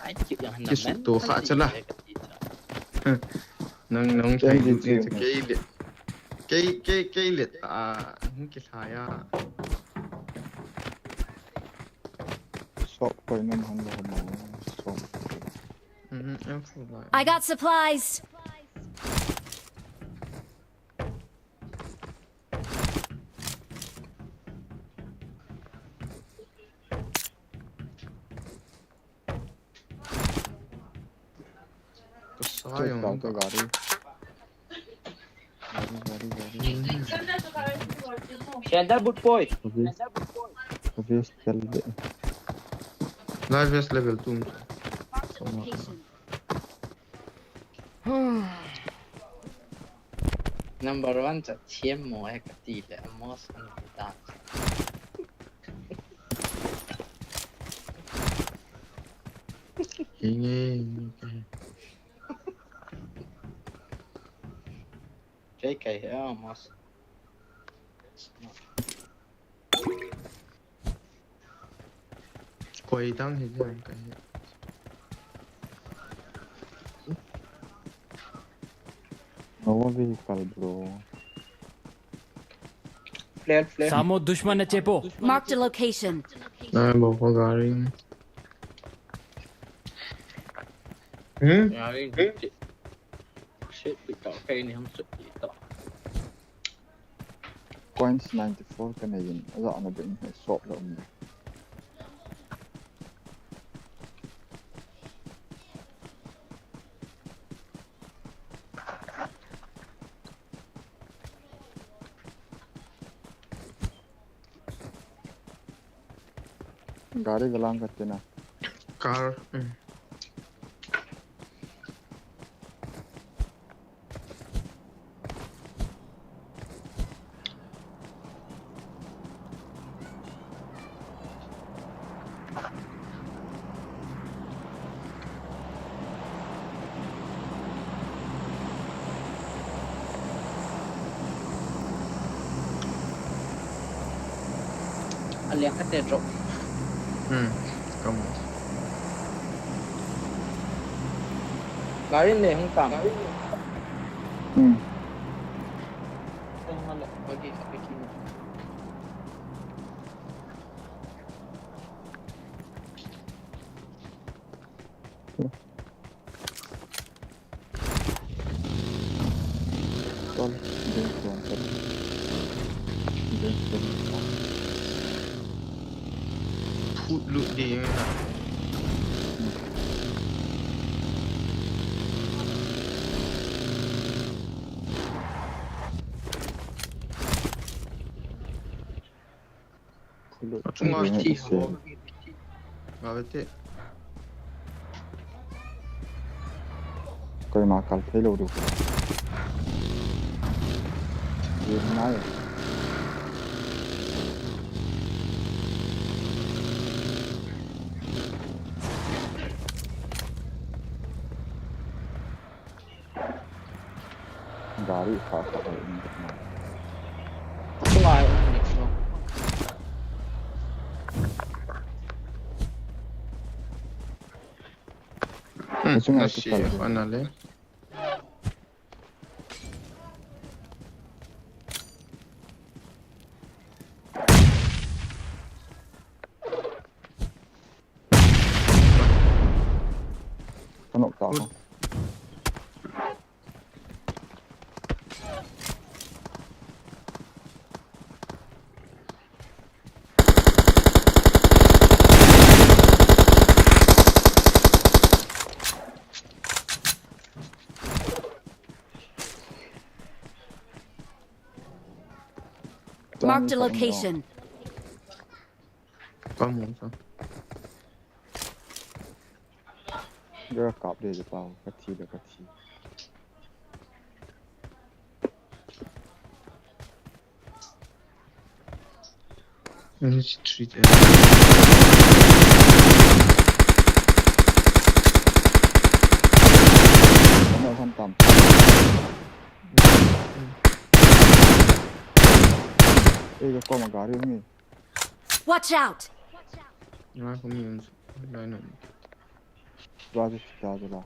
Ai ki yang na men. Ki su to kha cha la. Nang nang thai lu ni cha kei le. Kei kei kei le a hung kithai a. Sok koi nam han lo ma. Sok. I got supplies. Kasai ang ka gari. Sandal boot boy. Obvious, obvious, tell the. Live is level two. Number one cha thiam mo e kati le amos an ta. Hinge. J K, oh, mas. Koi dang hi jang ka hi. No vehicle, bro. Flare, flare. Samo dushman na chepo. Marked a location. Na bo ko gari. Hmm? Gari. Shit, pi tau kai ni hum sut pi tau. Points ninety-four ka nei in, a zah na beh in he sop lo um. Gari galang ka tina. Car. Hmm. Aliang khat te drop. Hmm. Kamu. Gari ne hung tam. Hmm. Hung hale, bagi khat pe kilo. Tol, ding tuan tol. Ding tuan tol. Phut lut ding na. Achunga thi ho. Ngavete. Koima kal thei lou diu. Ye nai. Gari kha kha hai in na. Chunga hai um ni chu. Hmm, chunga nasi kal. Ana le. Ka nok ta ko. Marked a location. Ka mu sa. Ga kap de de pau, ka thi de ka thi. Let's treat it. Ano, han tam. Ei, ka koma gari ni. Watch out! Nga ko mi un lai no. Raja, Raja la.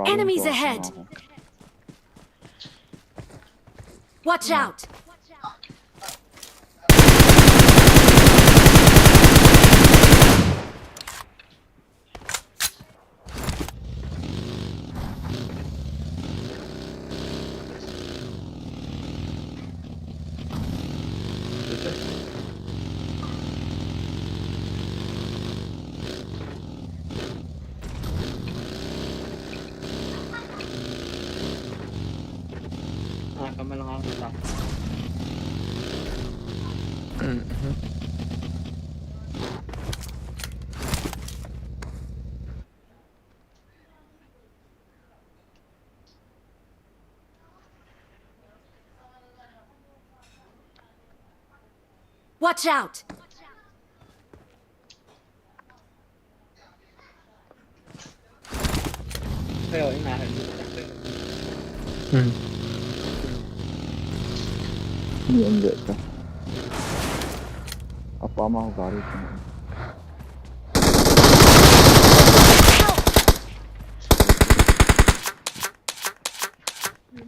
Enemies ahead! Watch out! Ah, kamalang ako sa. Mhm. Watch out! Kayo, ina, hmm. Ni ang ka. Apa ma gari ko.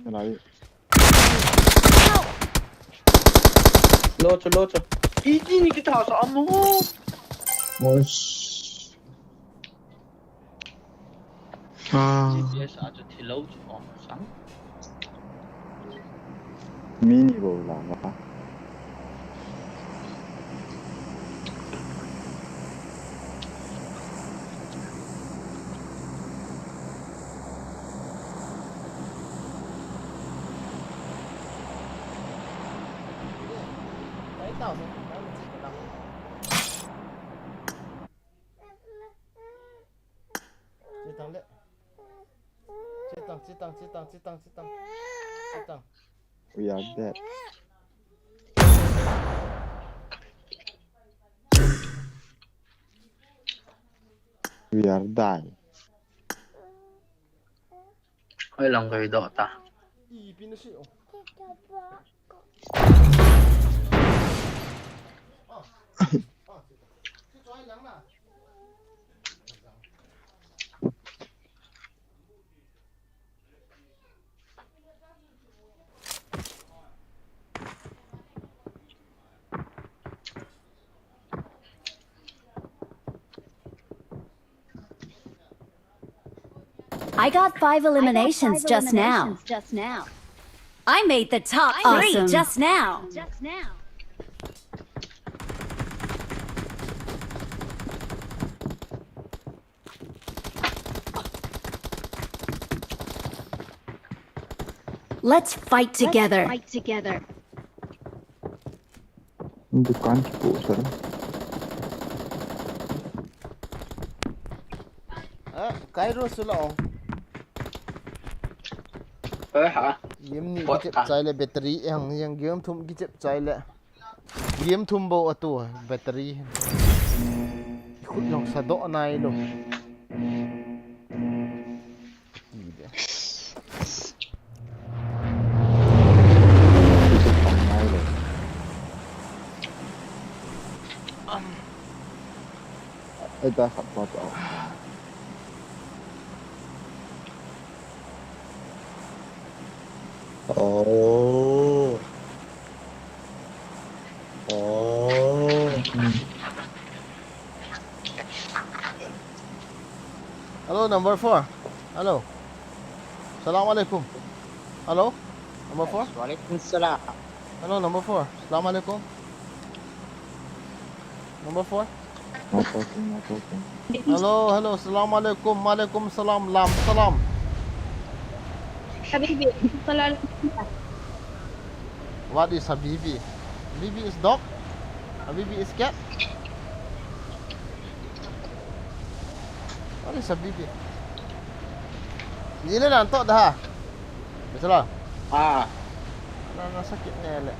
Nalai. Lo chu, lo chu. Iti ni kita sa amo. Oish. Ah. G P S a chu thilo chu om sang. Mi ni bou la ma. Tao, tao, tao, tao. Chetang le. Chetang, chetang, chetang, chetang, chetang. Chetang. We are dead. We are die. Oi, long koi doh ta. Ih, pin na si, oh. I got five eliminations just now. I made the top three just now. Let's fight together. Dukan kipu sir. Ah, Kairos la ong. Eh, ha. Game ni kichep chai le battery, yang, yang game thum kichep chai le. Game thum bou atu battery. Khut jong sadoh nailou. Ai ta khat pa ta. Oh. Oh. Hello, number four. Hello. Salam alaikum. Hello? Number four? Walaikum salam. Hello, number four. Salam alaikum. Number four? Not talking, not talking. Hello, hello, salam alaikum, malaikum salam, lam salam. Habibi, salam. What is Habibi? Habibi is dog? Habibi is cat? What is Habibi? Ni le nan to da ha. Betul lah. Ah. Na, na sakit ne le.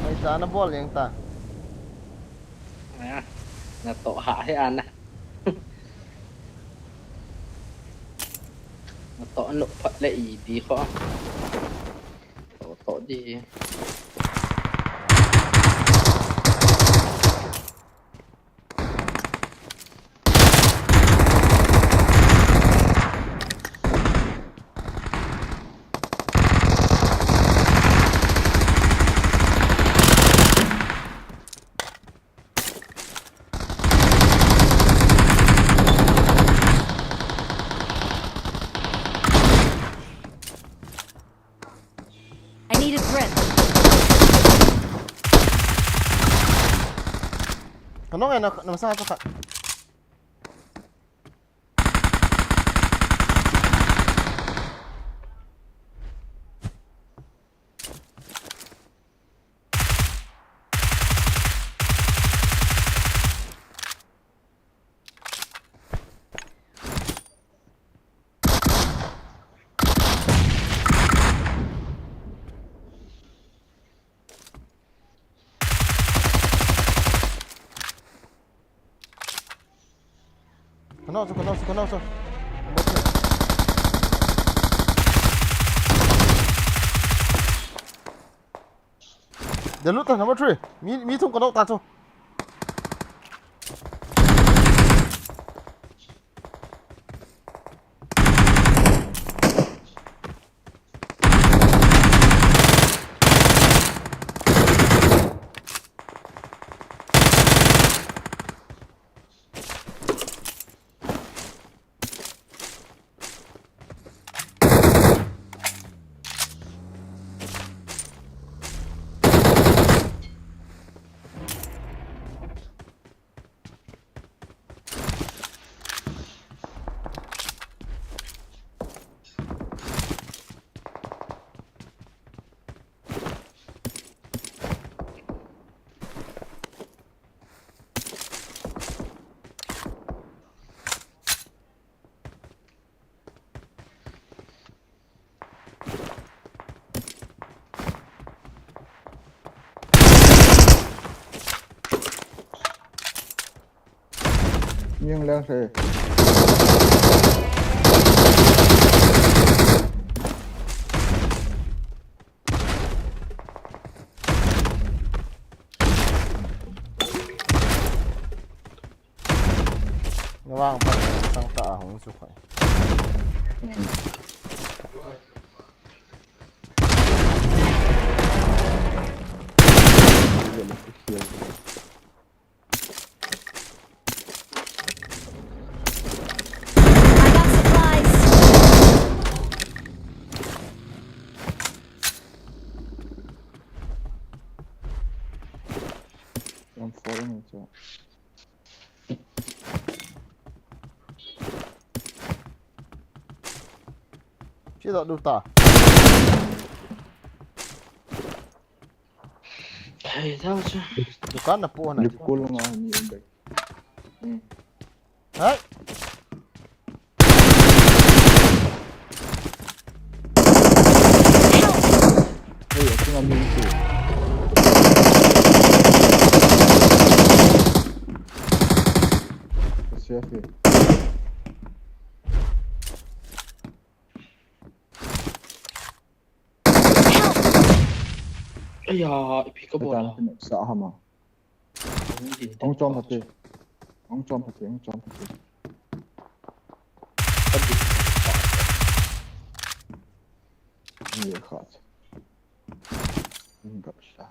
Mai ta na bol yang ta. Ah, natoh ha hi ana. Natoh no phat le i di kho. Toh, toh di. I need a drip. Kanong eh, na, na masang ato ka. Kena tu, kena tu, kena tu. Dia lut tah, number three. Mi, mi thum kena tah tu. Ning leng se. Navang pa sang ta a hung chu khai. I got supplies. I'm falling into it. Che da du ta. Hey, that was a Dukan na po na. Recall nga ni um bai. Hmm. Hey. Hey, aku ngambil itu. Siap ya. Aya, ipi ka bola. Sa hama. Hung chom hati. Hung chom hati, hung chom hati. Ye khat. Hung gap sa.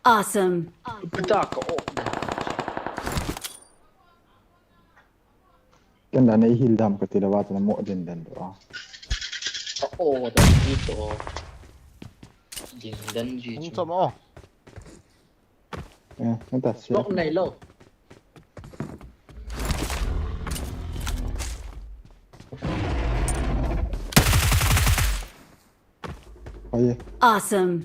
Awesome. Pita ka o. Ken da nei hil dam ka ti la wa ta na mo den den do. Ka o da ji to. Din den ji. Hung chu. Chom o. Eh, anta sia. Block nei lo. Aye. Awesome.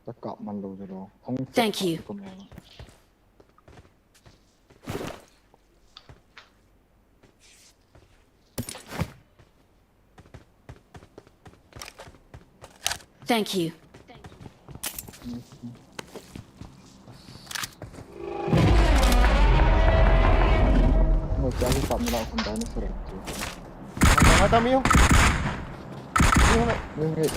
Ta kap man lo de lo. Hung Thank you. Ko me. Thank you. Mo cha ki pam la khum dai na sore. Mata miu. Miu, miu.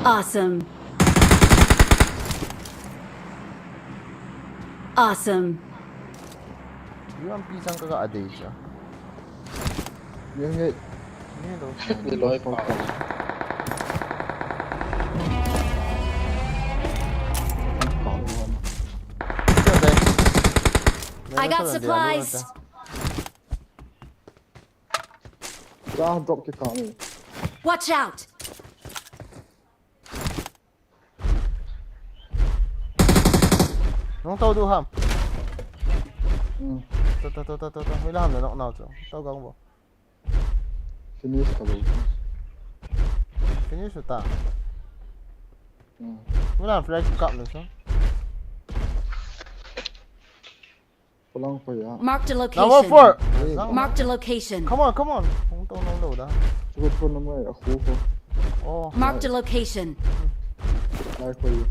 Awesome. Awesome. Yuan pi sang ka ka adei cha. Ye, ye. Ni loi pa. I got supplies. Cha drop ki ka ni. Watch out. Nung tau du ham. Hmm. Tau, tau, tau, tau, tau, tau. Hoi la ham le nok nau chu. Tau gang bo. Finish ka bo. Finish ta. Hmm. Hoi la ham flag kap le chu. Palang pa ya. Marked a location. Number four. Hey. Marked a location. Come on, come on. Hung tong nong lo da. Chuko phone number a khu khu. Oh. Marked a location. Lai pa ya.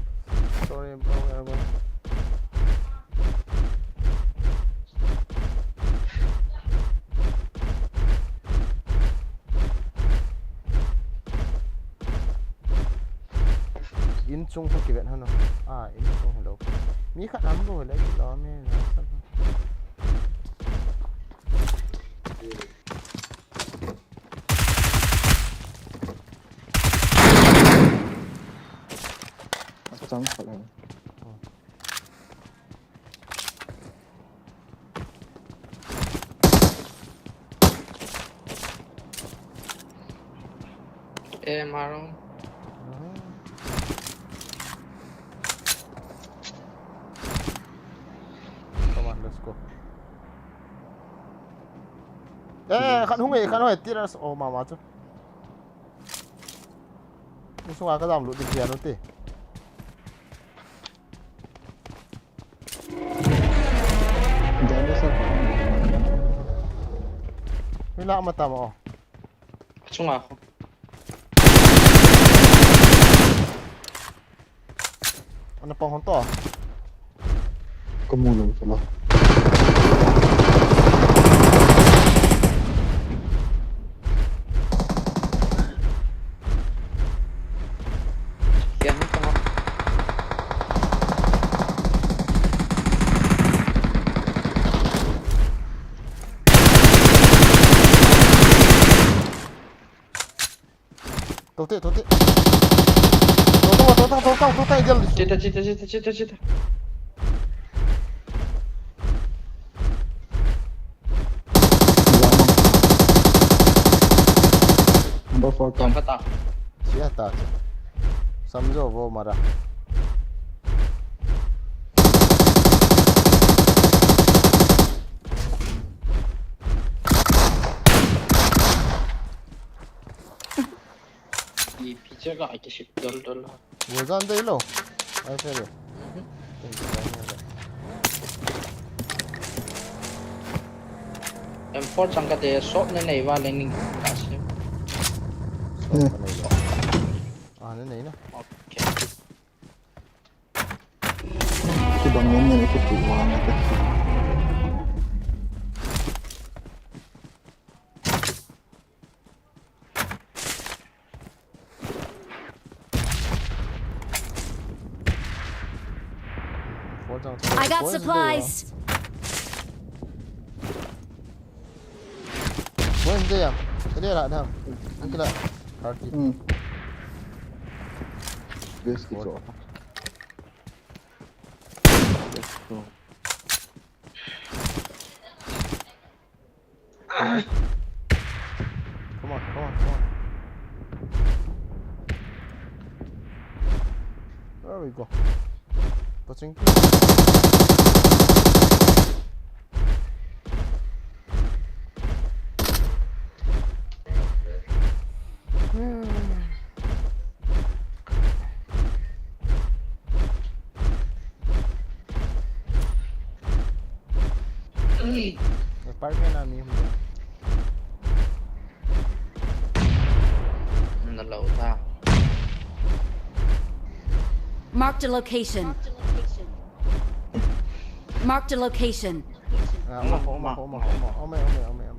Sorry, bro. Where, bro? In chung kho kivet hano. Ah, in chung hello. Mi khat ham lo le ki lo mi na sa. Achang khat le. Eh, Maroon. Come on, let's go. Eh, khat hung e, khat hung e, tiras, oh, mama chu. Hung sunga ka dam lut di piano te. Na ma tam o. Chunga ko. Ana pang hon to. Kamu lo sala. Kian ni tama. Tote, tote. Tote, tote, tote, tote, tote, idea. Chita, chita, chita, chita, chita. Number four, come. Yang kata. Siya ta. Samjo vo mara. Ye piche ka aike shit dol dol. Wo jan dei lo. Ai se lo. M four chang ka te shot ne nei va le ning ka se. Hmm. Ah, ne nei na. Okay. Kibang yan yan, ito po, mga nagkakita. I got supplies. When they are, they are at them. Ang kila. Party. Hmm. Best ko. Best ko. Come on, come on, come on. There we go. Touching. Apartment na mi hum. Na lo ta. Marked a location. Marked a location. Ah, uma, uma, uma, uma, uma, uma, uma, uma.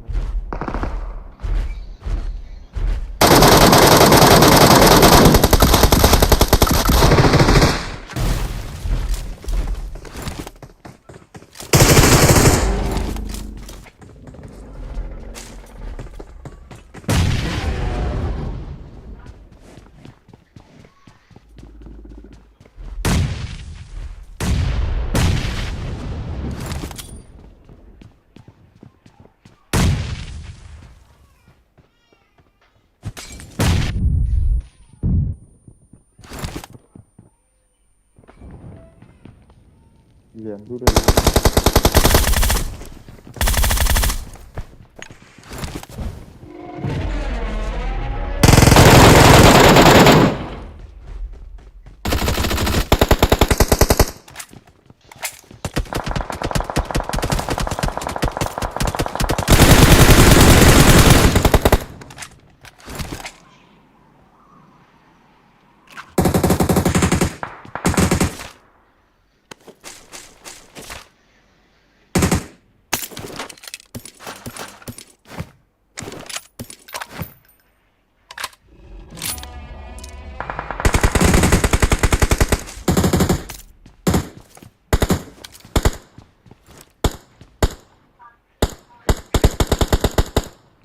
Lian du de.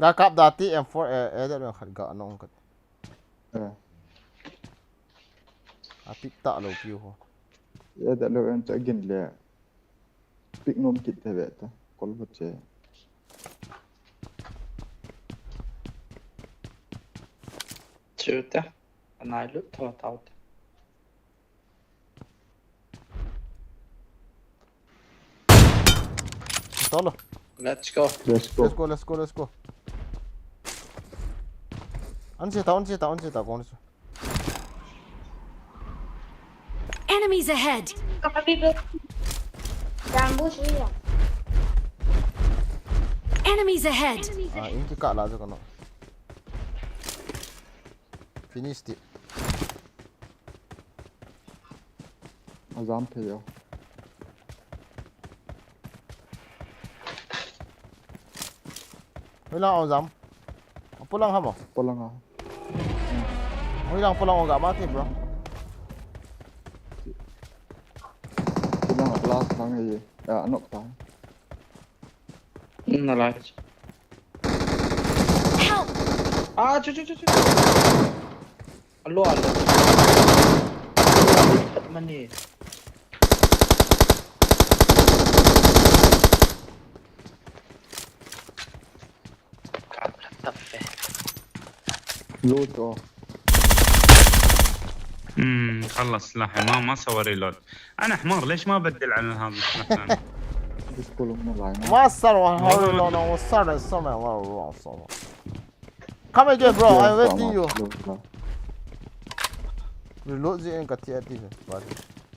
Ga kap da ti M four, eh, eh, da khat ga nong khat. Eh. A pick ta lo piu ho. Eh, da lo en ta gin le. Pick nom kit te ve ta. Kol bo che. Chu ta. Anai lut tho tau ta. Tolo. Let's go. Let's go. Let's go, let's go, let's go. An se ta, an se ta, an se ta, kon se. Enemies ahead! Copy pe. Ambush liya. Enemies ahead! Ah, in kikah la jo kano. Finish ti. Ajam thei jo. Hoilang ajam. Apolang ham o. Polang a. Hoilang polang o ga ma thei bro. Silang a last lang e. Ah, anok ta. Hmm, na last. Help! Ah, chu, chu, chu, chu. Alo, alo. Mani. Loot o. امم خلص سلاحي، ما ما سوى ريلود. انا حمار، ليش ما ابدل على هذا السلاح ثاني؟ This column na line. ما صار والله، والله، والله، والله، والله. Come again, bro. I'm waiting you. Reload je en ka ti ati.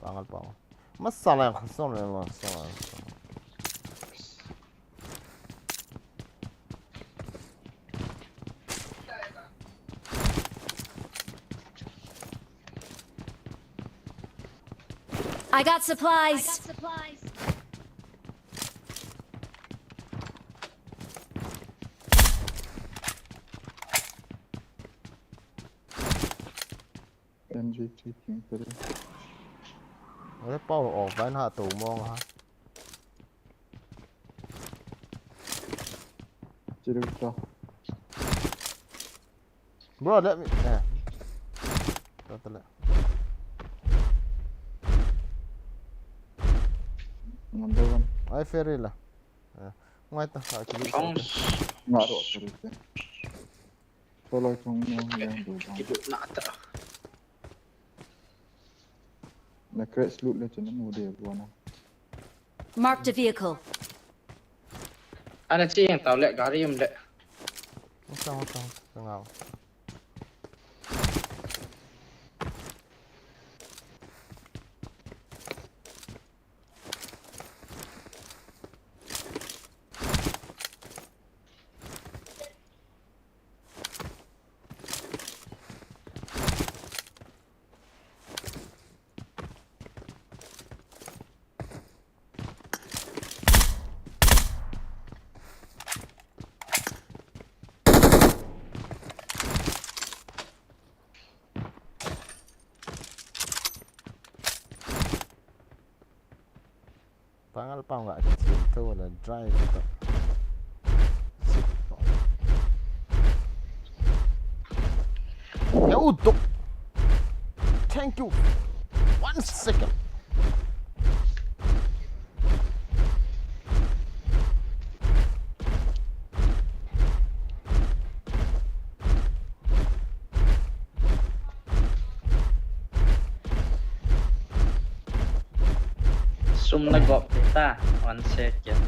Pangal pangal. Masala yang khasong le masala. I got supplies. M G T team pele. Ore power off, vai na to mong ha. Chiru ta. Bro, let me. Eh. Totally. Number one. Ai ferry la. Eh. Ngai ta ha kili. Nga ro ferry. Solo chung nung yang du bang. Kidu na ta. Na crash loot le chun mu de bu na. Marked a vehicle. Ana chi yang tau le gari um le. Usang, usang, usang au. Pangal pang ga chin to la drive to. Ya utuk. Thank you. One second. Sum na gop ta, one second.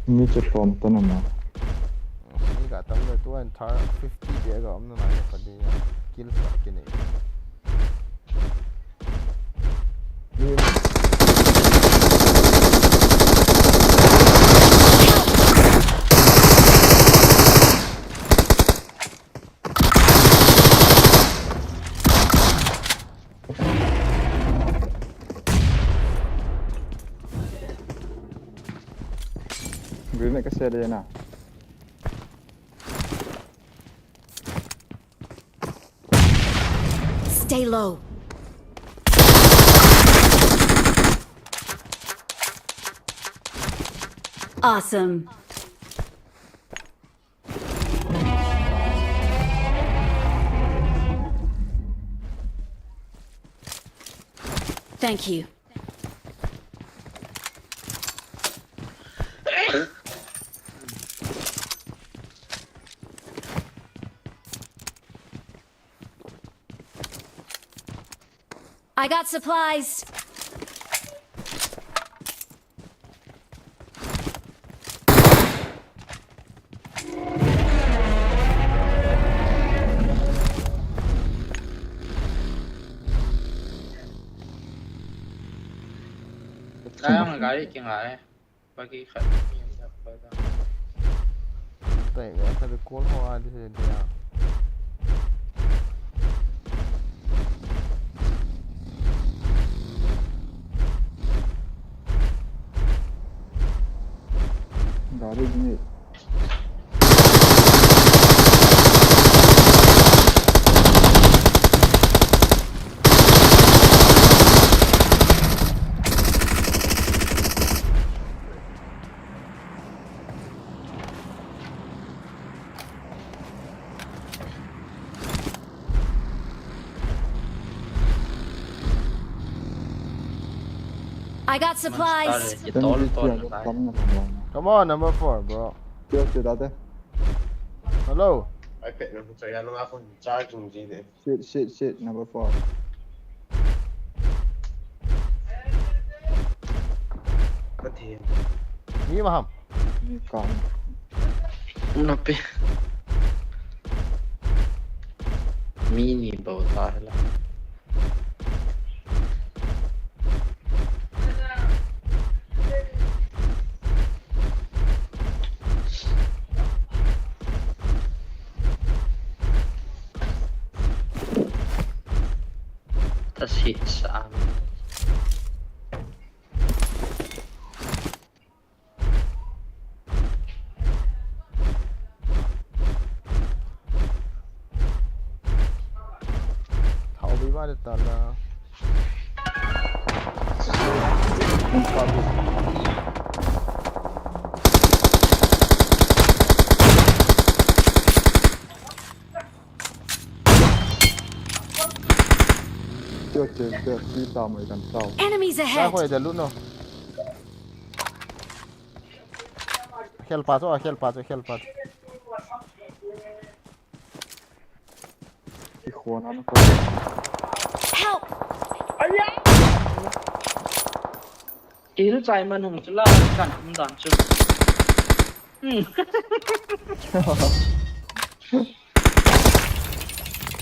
Mi che pom to na ma. Ni ka tam le tu an thar fifty de ga om na na ka de kill sa kine. Grenade ka share de na. Stay low. Awesome. Thank you. I got supplies. Ai, kingai. Bagi khat ni, ni, ni, ni. Tei, ya, khat call ho a di se dia. Gari ni. I got supplies. Come on, number four, bro. Hello. Shit, shit, shit, number four. Pathen. Mi ma ham? Mi kang. Napi. Mi ni bou ta hela. That's hit, um, How we want it done now. Enemies ahead! Hoi, da lut no. Khel pa chu, khel pa chu, khel pa chu. Help! Kill chai man hung chu la kan um dan chu. Hmm.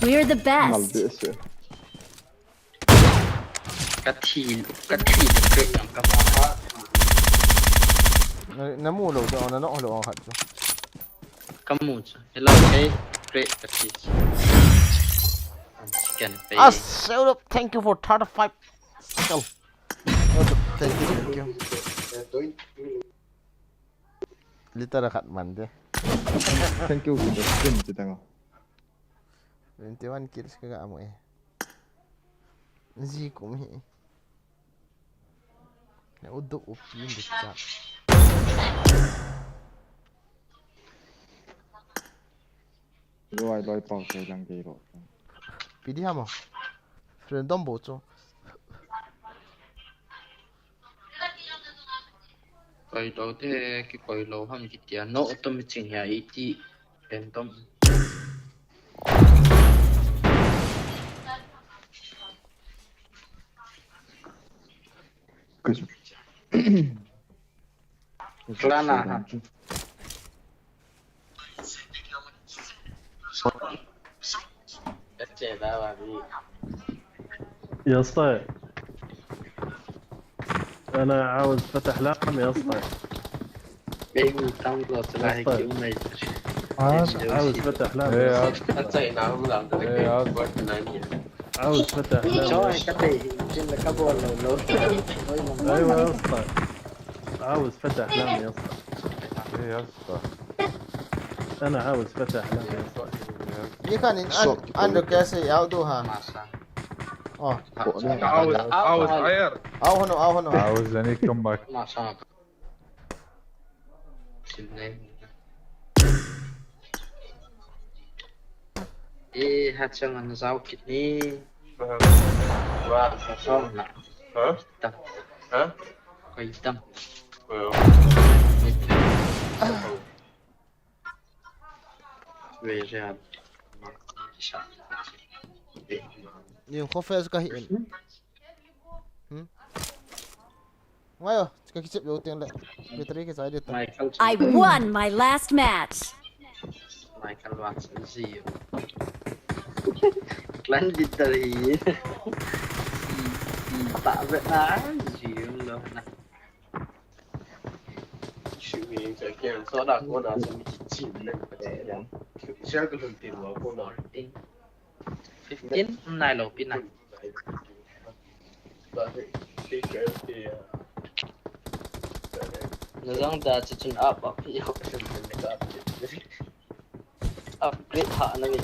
We're the best. Ka thi, ka thi, ka thi, ka thi. Na, na mu lou chu, na no lou khat chu. Ka mu chu. Hello, hey, great, ka thi. Chicken pay. Ah, shut up. Thank you for thirty-five. Shut up. Thank you, thank you. Liter khat man de. Thank you, Kim, Kim, Kim, Kim. Twenty-one kills ka ga mu e. Ji kum hi. Na udu upi ni cha. Loi, loi pau sai lang kei ro. Pi di hamo. Friend dom bo chu. Koi lou te, kikoi lou ham kitia. No, auto mi ching hia iti. Phantom. Clan a ha. يا اسطى، انا عاوز فتح لام يا اسطى. يا اسطى، عاوز فتح لام يا اسطى. عاوز فتح لام يا اسطى. ايوه يا اسطى، عاوز فتح لام يا اسطى. انا عاوز فتح لام يا اسطى. Mi khat in an, an request e, au du ha. Oh. Au, au, au, au. Au hanu, au hanu. Au zani come back. E, ha chang an zau kit ni. Wa, ha chang na. Ha? Tam. Ha? Koi tam. Well. Ni kho face ka hi in. Hmm? Ngai o, ka kichep lo teng le. Battery kichai de ta. I won my last match. Michael Watson zero. Clan victory. Ta bet na zero lo na. Ing sa kiang so da ko na sa mi chi le ka te ya. Share ko lun tin lo ko na. Fifteen, nai lo pi na. Na jang da chi chun up, up yo. Upgrade ha na mi.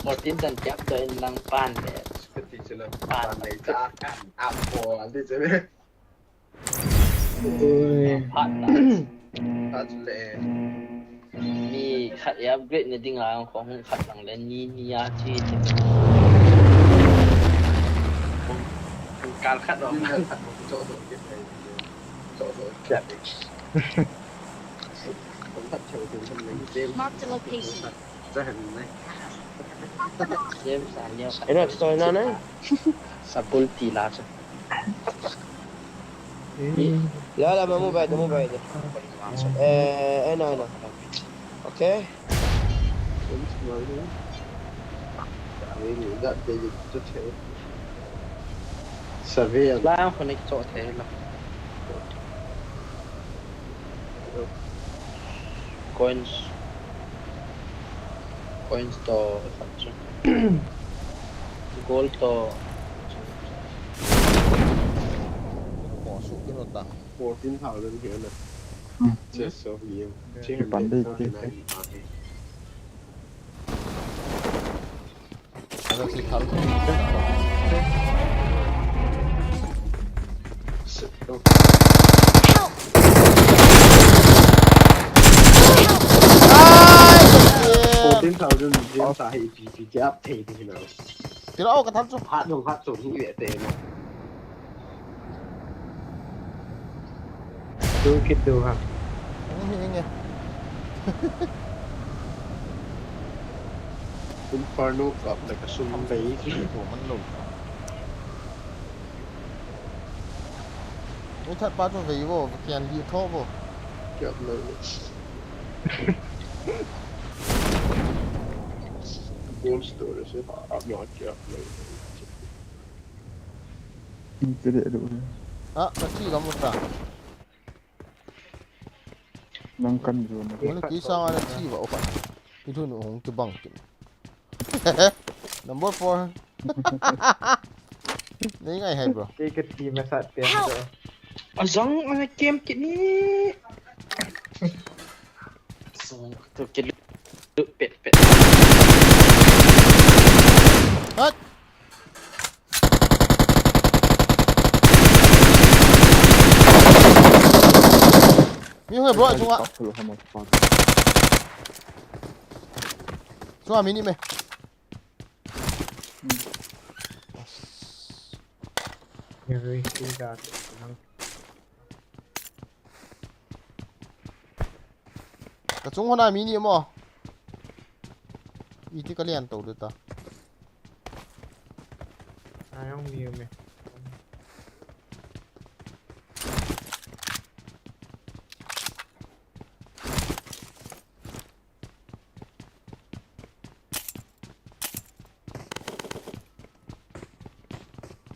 Fourteen chan kiap to in lang pan le. Ka ti chu la pan le cha kan up ko an ti chu le. Ui. Phat ta. Ta chu le. Ni khat e upgrade na ding a khong khat lang le ni ni a chi. Kal khat lo. Ni khat lo cho so ke. Cho so ke. Marked a location. Eno, chutoi na ne? Sabul ti la chu. La, la, ma mobile, mobile. Eh, eno, eno. Okay. Survey. Lang khun ik cho thei lo. Coins. Coins to khat chu. Gold to. Mo su kino ta. Fourteen thousand hi na. Hmm. Just so hi. Ki pan dei ki. Help! Fourteen thousand James a hi P P gap thei di na. Tira o ka thal chu. Hat dong hat chu hi ve te na. Tu kit tu ha. Ang hingi. Inferno Club le ka sum vei. Tu man lo. Ui, that pa chu vei vo, kian di tho vo. Kiap lo. Gold store se ha, ma kiap lo. Kire ru. Ah, ka chi ka mu ta. Nang kan ru na. Muli ki sa na chi ba o ka. Ki thu nu hong ki bang ki. Number four. Nei ngai hai, bro. Kei ka ti ma sat pe. Ajang ana kem ki ni. Song tu ki lu pet pet. Hat. Mi hoi bro, chunga. Chunga mi ni me. Ka chung hona mi ni mo. Iti ka lian to de ta. Ai, hong mi me.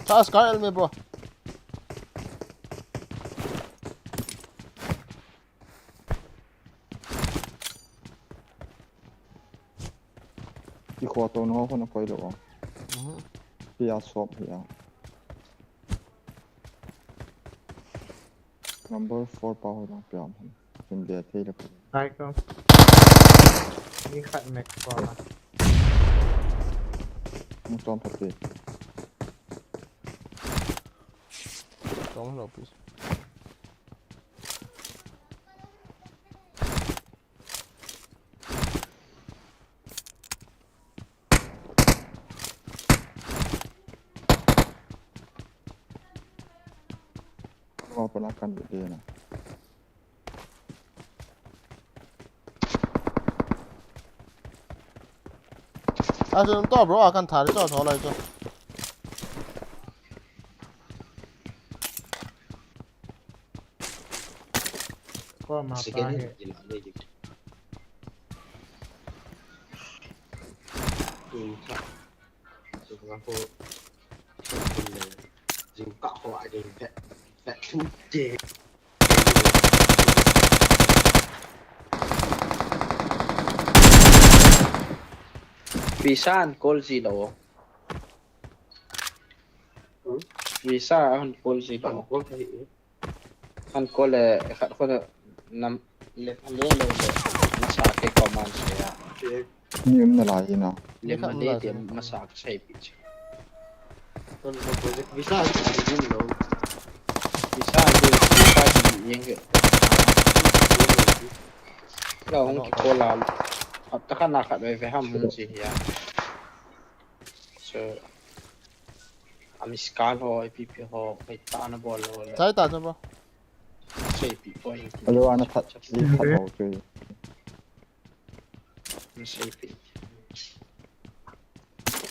Sa Scar el me, bro. Ki kho to no ko na koi lo. Mhm. Ki a shop hi a. Number four pa ho lang piam han. Kin le thei le. Ai ko. Ni khat mek ko la. Mu chom phat te. Chom lo, please. Bro, pala kan de na. Asun to, bro, akan thari to, tholai to. Ko ma pa he. Jing ka ho a jing pet. Ka thu te. Visa an call ji lou. Hmm? Visa an call ji lou. An call ka hi. An call le khat khon nam le le le le. Masa ke command se ya. Ni um na lai na. Le khat ma de la te se. Masa ka sei pi che. Ton ko project visa an call ji lou. Visa an call ji lou. Yeng ke. Lo hung ki call la. Ap ta khan na khat ve ve ham hung ji ya. So, ami scan ho, A P P ho, hei ta na bol ho le. Chai ta cha bro. Sei pi point. Alo ana that, li that ho chu. Sei pi.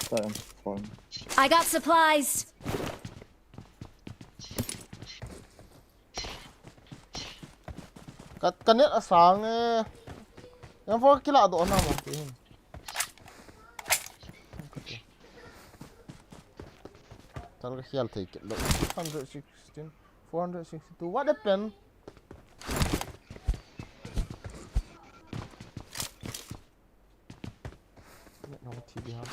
Chai am phone. I got supplies. Ka, ka net asang e. Yang for kila do na mo. Tal ka hial thei kit lou. Hundred sixteen, four hundred sixty-two. What happened? Net hong thi di ha.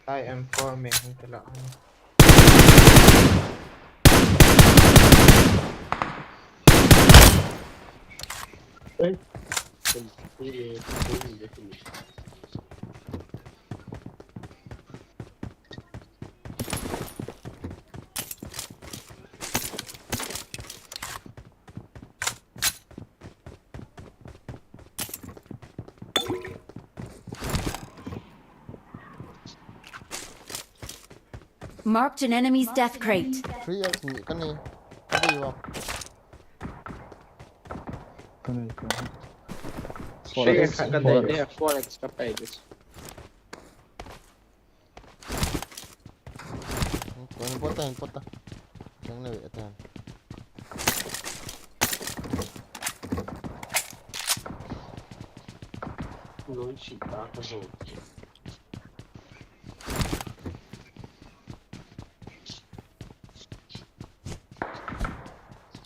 I am forming. Ito lang. Ay. Marked an enemy's death crate. Three X ni kani. Kani wa. Kani, kani. Four X, four X. Four X ka pai this. Kani pota, kani pota. Jang na atan. Loi si ta ka zo.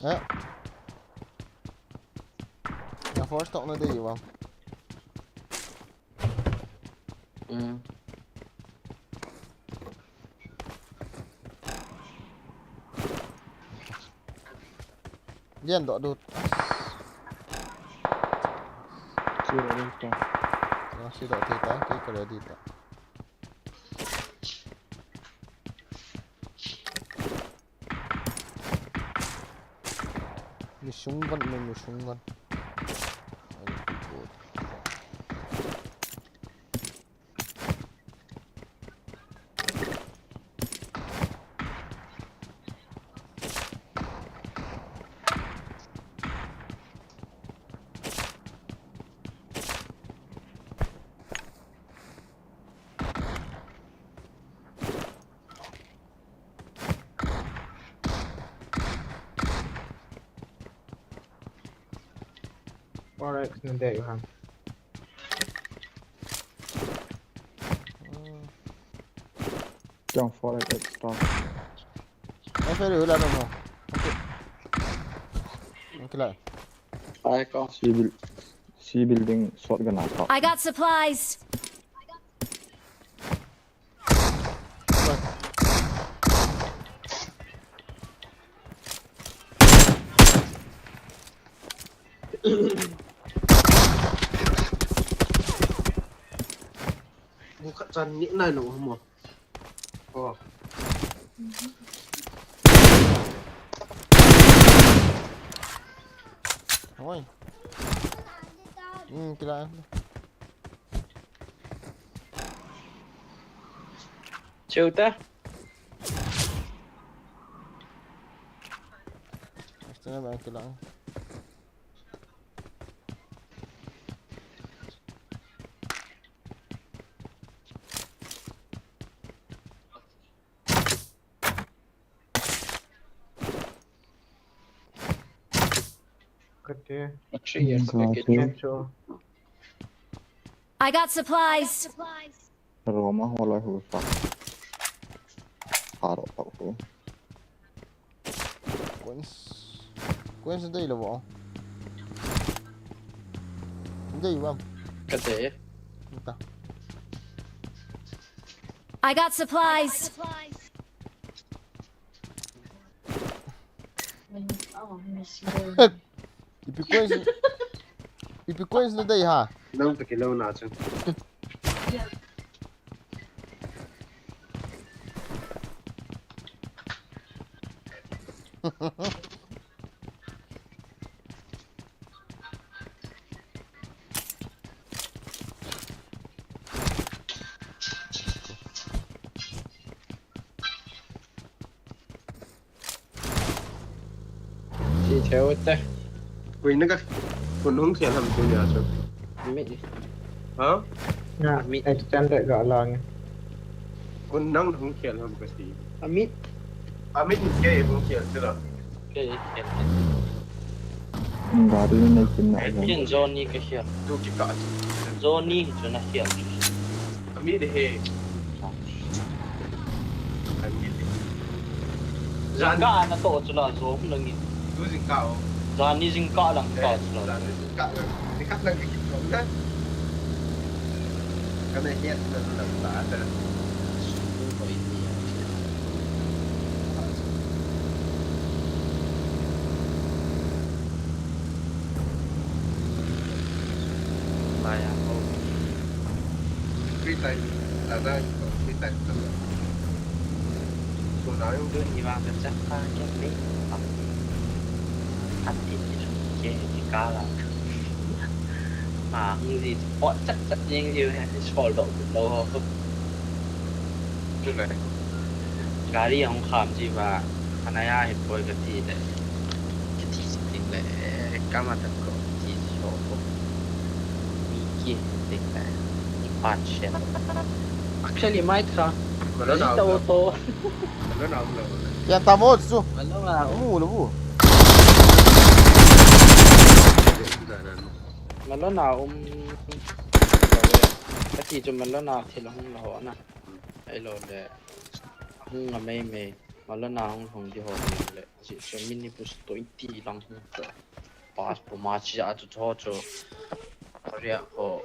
Eh. Na force talk na dei wa. Mm. Lian doh dut. Sure, ready ta. Ah, si doh thei ta, kei ka ready ta. Ni sung van, ni, ni sung van. Very good. Alright, there you have. Don't fall at that stone. Ai, fere hula no mo. Okay. Okay la. Ai ko. C buil-, C building shotgun a ko. I got supplies. Mu khat chan ni nai no mo. Oh. Oi. Hmm, kila. Chuta. Este na ba kila. Kati. A three years package. Ken chu. I got supplies. Roma holai hu sa. Haro tau hu. Coins. Coins dei lo bo. Dei bam. Kati. Ta. I got supplies. Ipi coins, ipi coins nadei ha? Nang ta kilou na chu. Chi cheu te. Koi na ka, koi nung sian ham tu nia chu. Ami. Ha? Na, ami. Extended ga lang. Koi nang hung sian ham ka si. Ami. Ami ke hung sian sila. Ke sian. Gari nei kin na. Kin Johnny ke sian. Tu ki ka. Johnny chu na sian. Ami de he. Jingkah na to chu la zo hung lang in. Tu jingkah o. Jani jingkah lang ta chu la. Jani jingkah lang. Jingkah lang ki to na. Kana hiat na lang ta ta. Su ko i ni. Maya ko. Free time. Ada free time. So na yung dun iwa ka chaka ke ni. Ati ni ke ni kala. Ma hung ji pot chat chat jing ji he sol do lo ho. Tu le. Gari hung kham ji ba. Kana ya he poi ka ti le. Ka ti si ting le. Kama ta ko ti so ko. Mi ki ting le. Ni pan shen. Actually, mai tra. Malo na auto. Malo na auto. Ya ta mo chu. Malo na. Mu lo bu. Malo na um. Ka ti chu malo na thil hung lo na. Ai lo le. Hung a mei mei. Malo na hung hung di ho le. Ji chu mini bus twenty lang hung ta. Pas po ma chi a chu cho cho. Ria ho.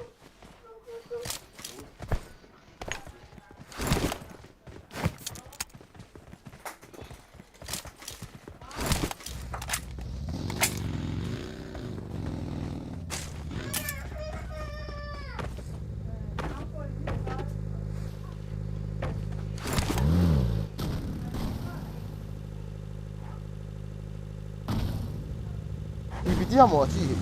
Ipi ti ham o chi hi.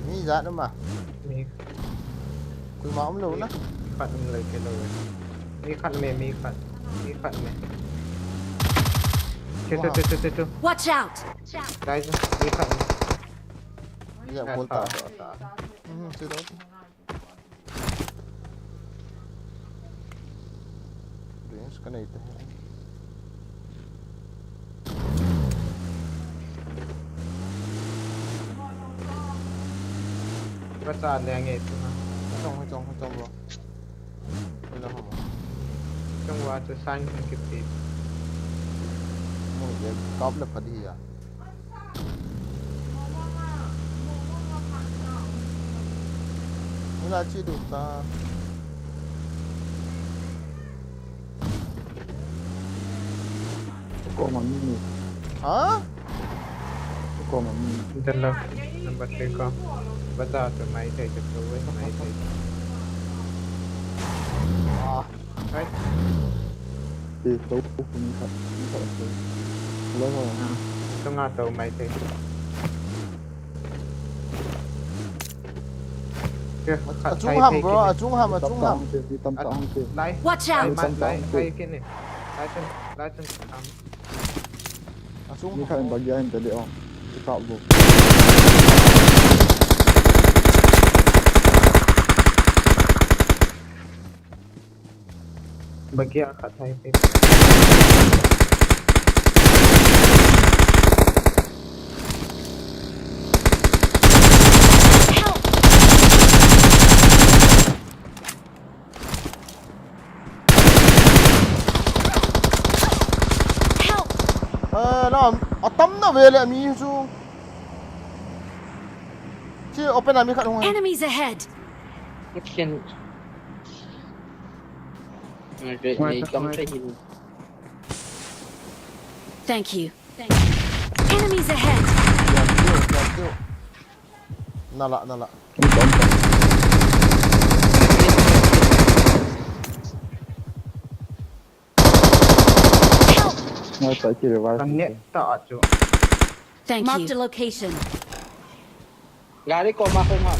Mi jat na ma. Mi. Koima um lou na. Mi khat um lou ke lou. Mi khat me, mi khat. Mi khat me. Che, che, che, che, che, che. Watch out! Guys, mi khat me. Ya, khat pon ta. Ta, ta. Mhm, che ta. Drinks ka nei te. Ka cha le nge tu na. Chong, chong, chong lo. Ila hama. Chong wa cha sign kan kiti. Mo ye kap le phadi ya. Ila chi du ta. Ko ma mi. Ha? Ko ma mi. Dala. Number three ko. Baza to mai thei to wei mai thei. Ah. Right. Te, to, ni khat, ni khat, te. Hello, hello. Ah, ito nga to, may te. Kaya, khat Achung tayo ham, bro. Achung ham, achung ham. Tam, te, tam, tam, te. Lai. Watch out! Lai, tam, tam, lai, te. Lai, kin, eh. Lai, kin, lai, kin, tam. Achung ham. Ni khat, bagi ahin, te, di, oh. Ito, bro. Bagi a khat hai pe. Help! Eh, la, atam na ve le mi chu. Chi open a mi khat hung hai. Enemies ahead! Kitchen. Ngai, ngai, ngai, kam sa hin. Thank you. Thank you. Enemies ahead! Kiam tiu, kiam tiu. Nala, nala. Help! Ngai, tai ki revive. Kan net ta chu. Thank you. Marked a location. Gari ko ma ko ma.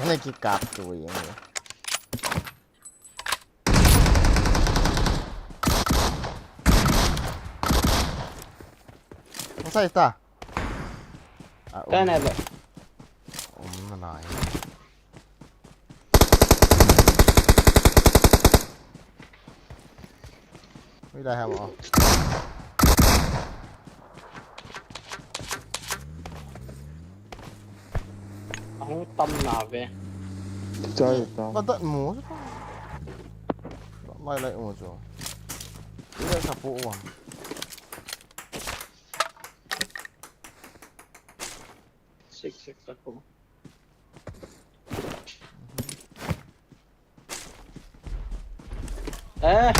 Naki kap tu yang. Masa ita? Ah, um. Kan ada. Um, mana ya? Ui, lai ham o. Ahung tam na ve. Chai tam. Ba dat mu. Mai lai u chu. Ila sa pu u. Six, six, six. Eh.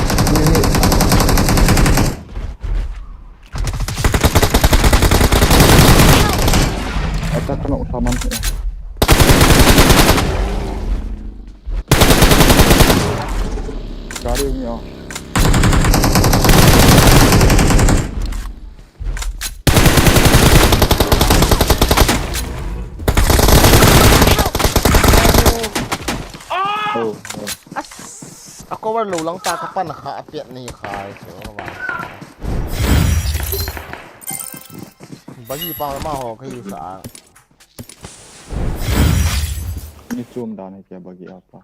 Attack kena utama ni. Gari ni, oh. Oh, oh. As, a cover lou lang ta ka pan kha a piat ni khai so ba. Bagi pa ma ho ka yu sa. Ni chum dan hai kya bagi apa?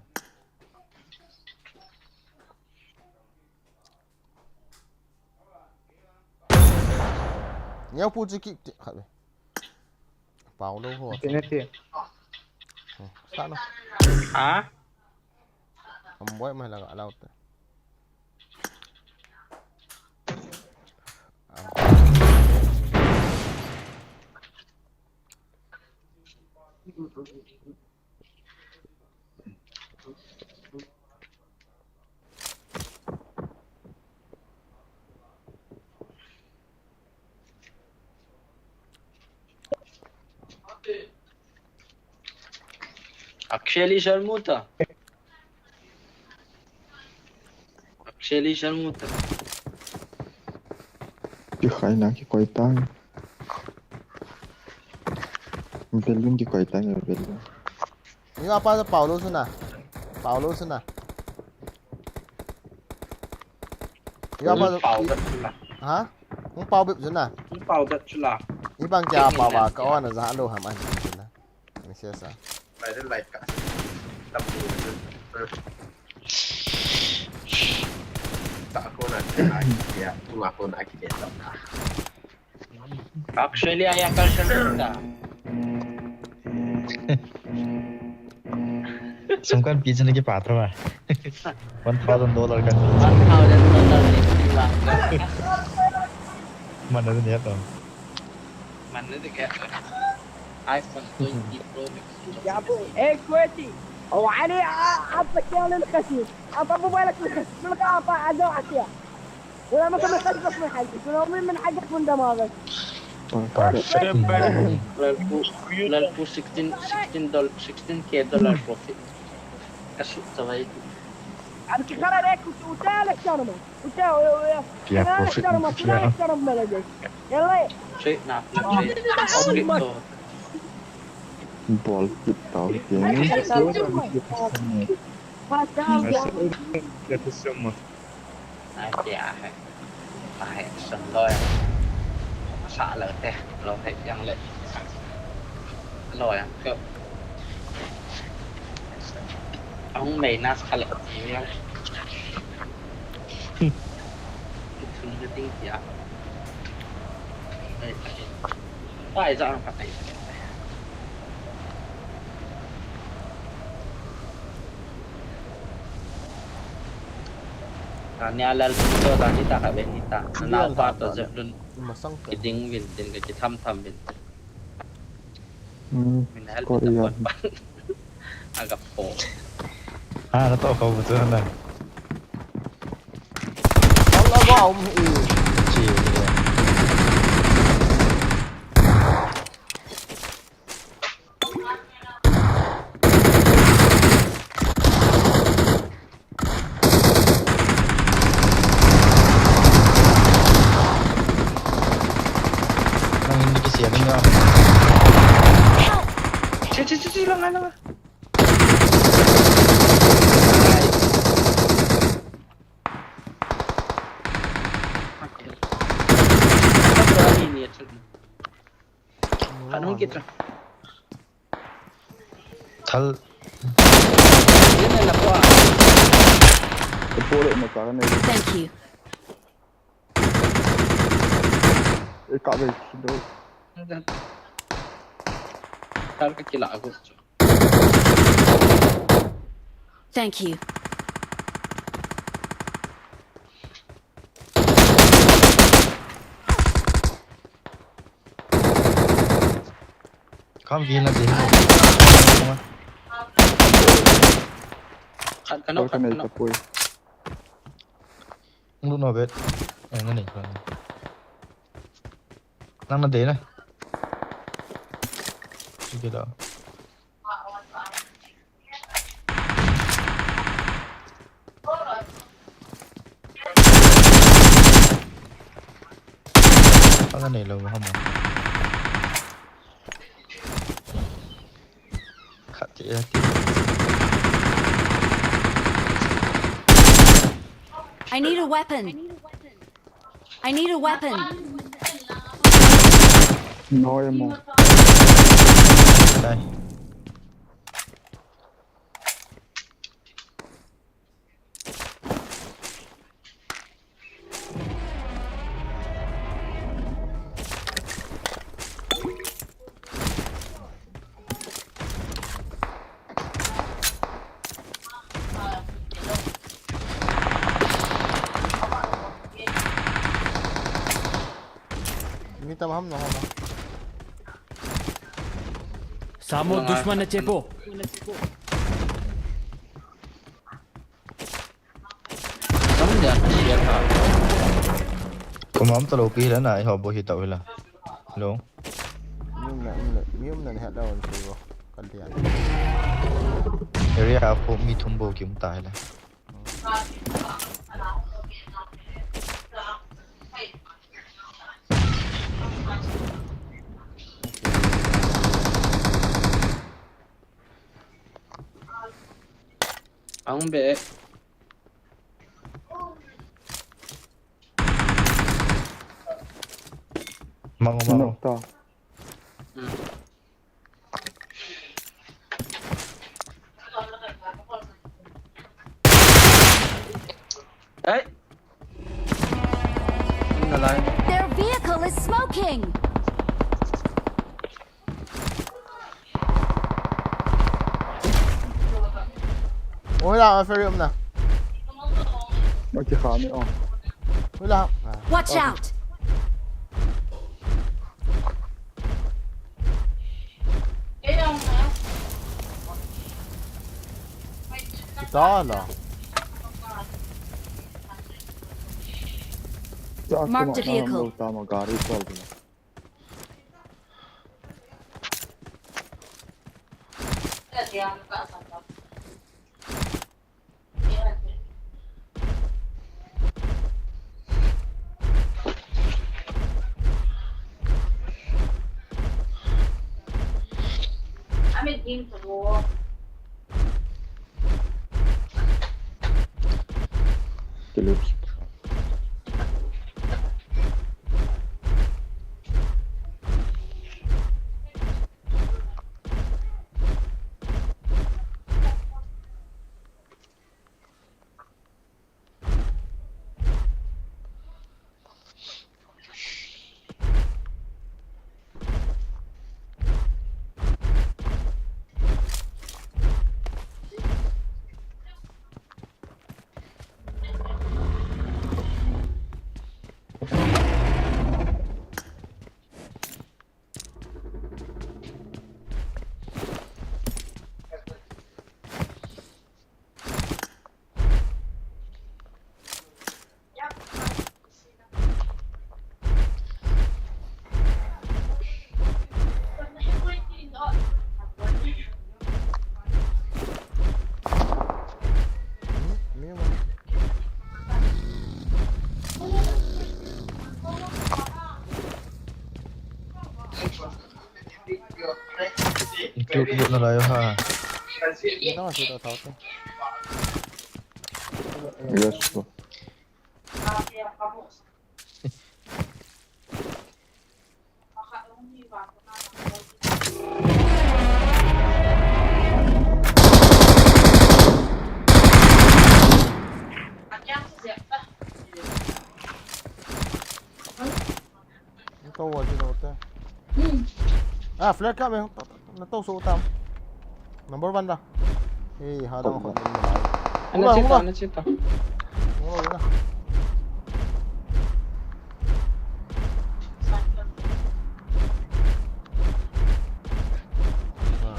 Neo pu chi ki ti khat ve. Pau lou ho. Ti ne ti. Hmm, sa na. Ha? Am boi mai la ga lau te. Actually, Sharmuta. Actually, Sharmuta. Kikhai na kikoi tang. Belun kikoi tang, belun. Ni apa sa Paulo suna. Paulo suna. Ni apa sa Paulo suna. Ha? Hung pau bep suna. Hung pau bep suna. Ni bang kya pau ba ka ona za lo ham an suna. Ni sia sa. Pai de lai ka. Tam tu. Ta ko na ka ya, tu ma ko na ki de ta. Actually, aya ka sha ta. Sum kan pi chun ki pa tho ma. One thousand dollar kan pi. One thousand dollar ni ki wa. Man na ni to. Man ni ke. iPhone twenty Pro Max. يا ابو ايه كويتي. او علي، اعطى كيان الخسيس، اعطى موبايلك الخسيس، من غير اعطى عدو عشيه. ولا ما كان يخلص من حقك، ولا مين من حقك من دماغك. Lalpu, Lalpu sixteen, sixteen dollar, sixteen K dollar profit. Kasi tawai. عبد الخير عليك وتالك شرمه. وتالك شرمه. وتالك شرمه بلدك. يلا. Trade na, na trade. Okay, so. Ball kit tau hi ke. ما تعال. Get the sum. Ai, tia hai. Ai, sum loi. Sa loi te, loi yang le. Loi yang ke. Ang may nas kale ti yang. Thun ke ting tia. Ai, ai. Ai, za ang patai. Tania Lalpu to, tani ta ka ve ni ta. Nau pa to jep lun. Masang ka. Kiding vin tin ka kitham tham vin. Hmm. Min hal Ko ta iya. Pat. Aga po. Ah, na to ko bu tu na. Wala ba um i. Chi. Nang hindi kasi ano nga. Chi, chi, chi, chi, lang, lang. Kanung kita. Thal. Yan na po ah. Te polo mo ka ne. Thank you. E ka be kido. Tal ka kila ako. Thank you. Kam gina de. Kan kano, Ko ka kan ne kano. Ta poi. Lu no bet. Ai, nga nei ko. Nang na de na. Sige da. Nga nei lo mo hamo. Khat ti ya ti. I need a weapon. I need a weapon. No emo. Dai. Mi tam ham na ho na. Samo dushman na chepo. Tam dia share ha. Kumam to lo pi la na, i ho bo hi tau hi la. Lo. Mi um na, um na, mi um na het da on tu bo. Kan dia. Area ko mi thum bo ki um ta hi la. Ang be. Mango, mango. Ta. Hey. In the line. Their vehicle is smoking. Oi la, ferry um na. Oi, ti kha mi o. Oi la. Watch out! Kita la. Marked a vehicle. Tama gari call. Itu, itu na layo ha. Ito nga sito tao to. Yes, bro. Ito wa jino te. Ah, flare ka me. Nato so tam. Number one da. Eh, ha dang khon. Ana chita, ana chita. Ula, ula.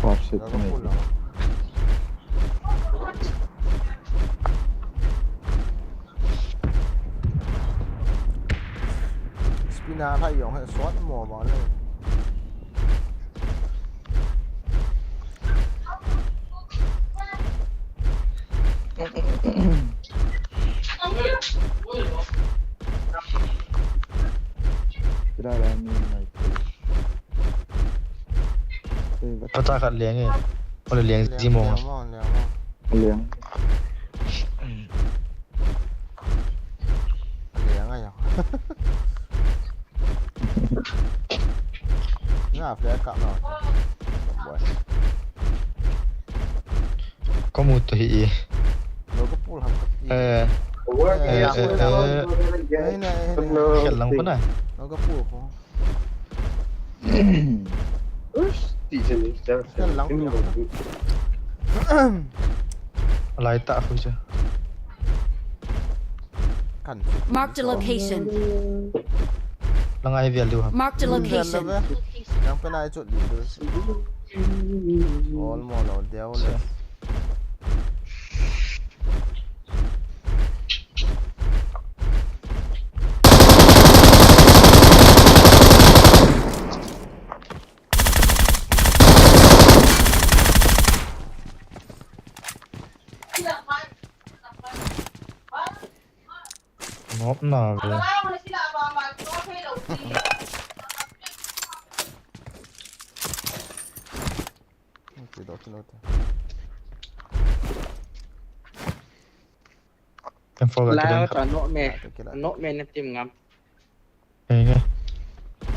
Offset. Spina lai yong he shot mo ba le. Kira la ni mai. Pata khat leng e. Ole leng ji mo. Leng mo, leng mo. Leng. Leng a ya. Nga flare kap na. Boy. Kamu to hi. Lo ka pul ham ka. Eh. Eh, eh, eh. Nei, nei, nei. Hello. Khel lang ko na. Lo ka pul ko. Ush, ti chen ni, chen, chen, chen, chen, chen. Lai ta khu cha. Kan. Marked a location. Lang ai vial diu ham. Marked a location. Yang pe nai chut diu. Ol mo lo deu le. Ngop na ve. Kilo, kilo te. Em for la ta no me. No me na team ngam. Enge.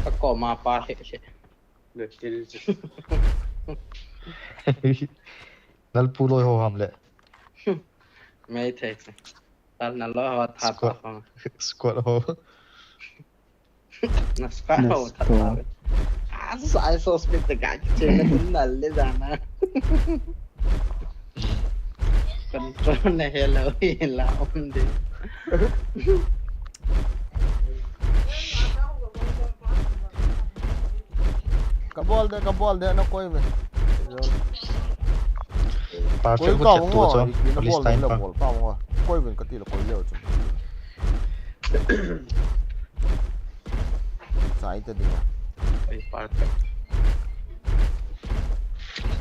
Ka ko ma pa he he. Nal pu loi ho ham le. Mei thei. Tal na loi ho tha ta ho. Squad ho. Na squad ho tha ta. Asa ai so spit the guy. Che na kun na le da na. Control na hello hi la um de. Kabol de, kabol de, na koi ve. Perfect. Koi ka khat tu cho. Palestine pa. Koi ve kati la koi leo chu. Sai ta dinga. Ai, perfect.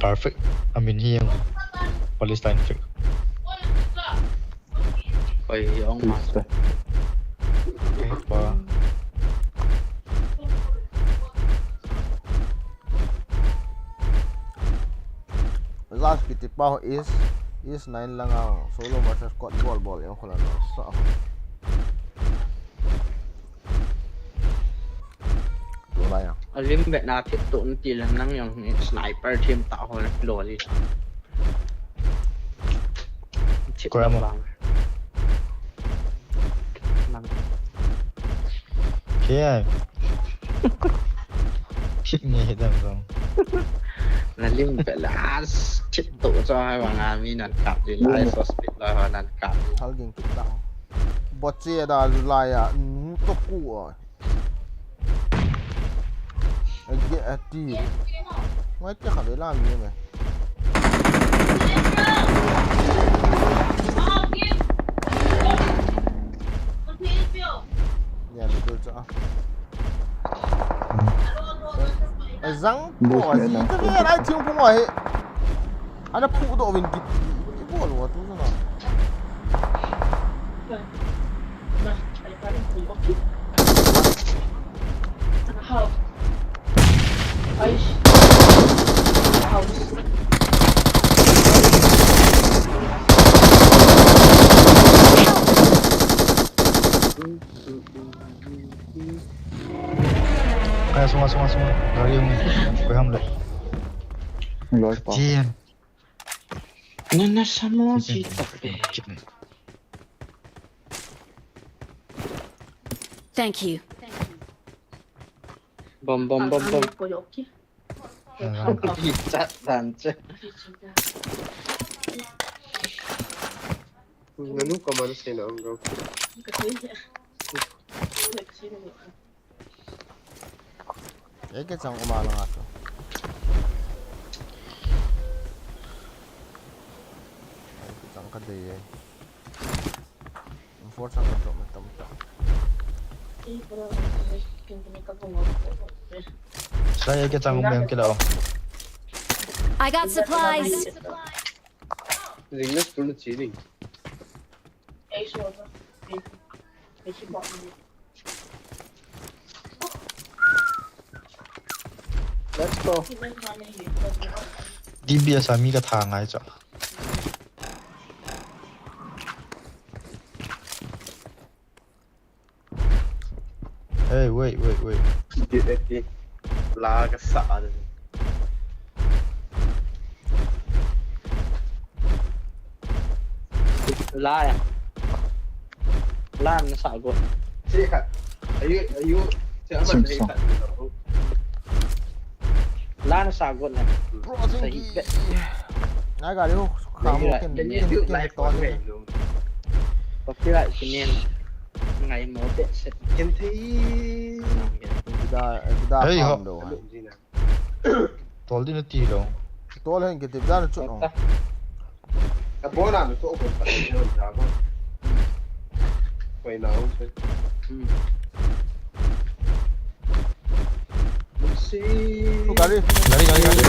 Perfect. Amin hi ang Palestine fake. Oi, ang master. Pa. Last kiti pa ho is, is nine lang ang solo versus squad bol bol yang khulan lo. So. Tulai ang. Alim bet na thip tu nti lang nang yang ni sniper team ta ho lo li. Thip ko amo lang. Nang. Kei ai. Thip ni he dam dam. Na lim pe la thip tu cho hai wa nga mi nan kap di lai so speed lai wa nan kap di. Hal ging tu ta. Boche da lai a, nu to ku a. Age ati. Ngai te kha ve la mi me. Ya, mi tu cha. Ai, zang po, boost a ne ji dang ta ko ve, ai, thing pung a he. Ana phu do vin kit. I bol wa tu na. Kaya sunga, sunga, sunga. Gari yung ko ham le. Loi pa. Jin. Na, na, samo si tape. Thank you. Bom, bom, bom, bom. Chat dan che. Nganu ka man se na ang. Eke chang uma langa chu. Eke chang ka dei e. Four chang ka drop na tam ta. Sai eke chang um em kila o. I got supplies. Ring na school na chi ding. Let's go. D B S a mi ka tha ngai cha. Hey, wait, wait, wait. Di, di, di. La ka sa a. La ya. La na sa go. Si ka. Ayu, ayu. Si aman. Sim, sim. La na sa go na. Bro, sa hi. Ngai ga liu. Kha mo ken. Ken ken to ni. Copyright kinen. Ngai mo te set. Ken thi. Gida, gida. Hey, ho. Tol din ti lo. Tol hen ke te dan chu no. Ka bona no to ko pa ni no ja ko. Koi na o se. Hmm. Let's see. Tu gari. Gari, gari, gari.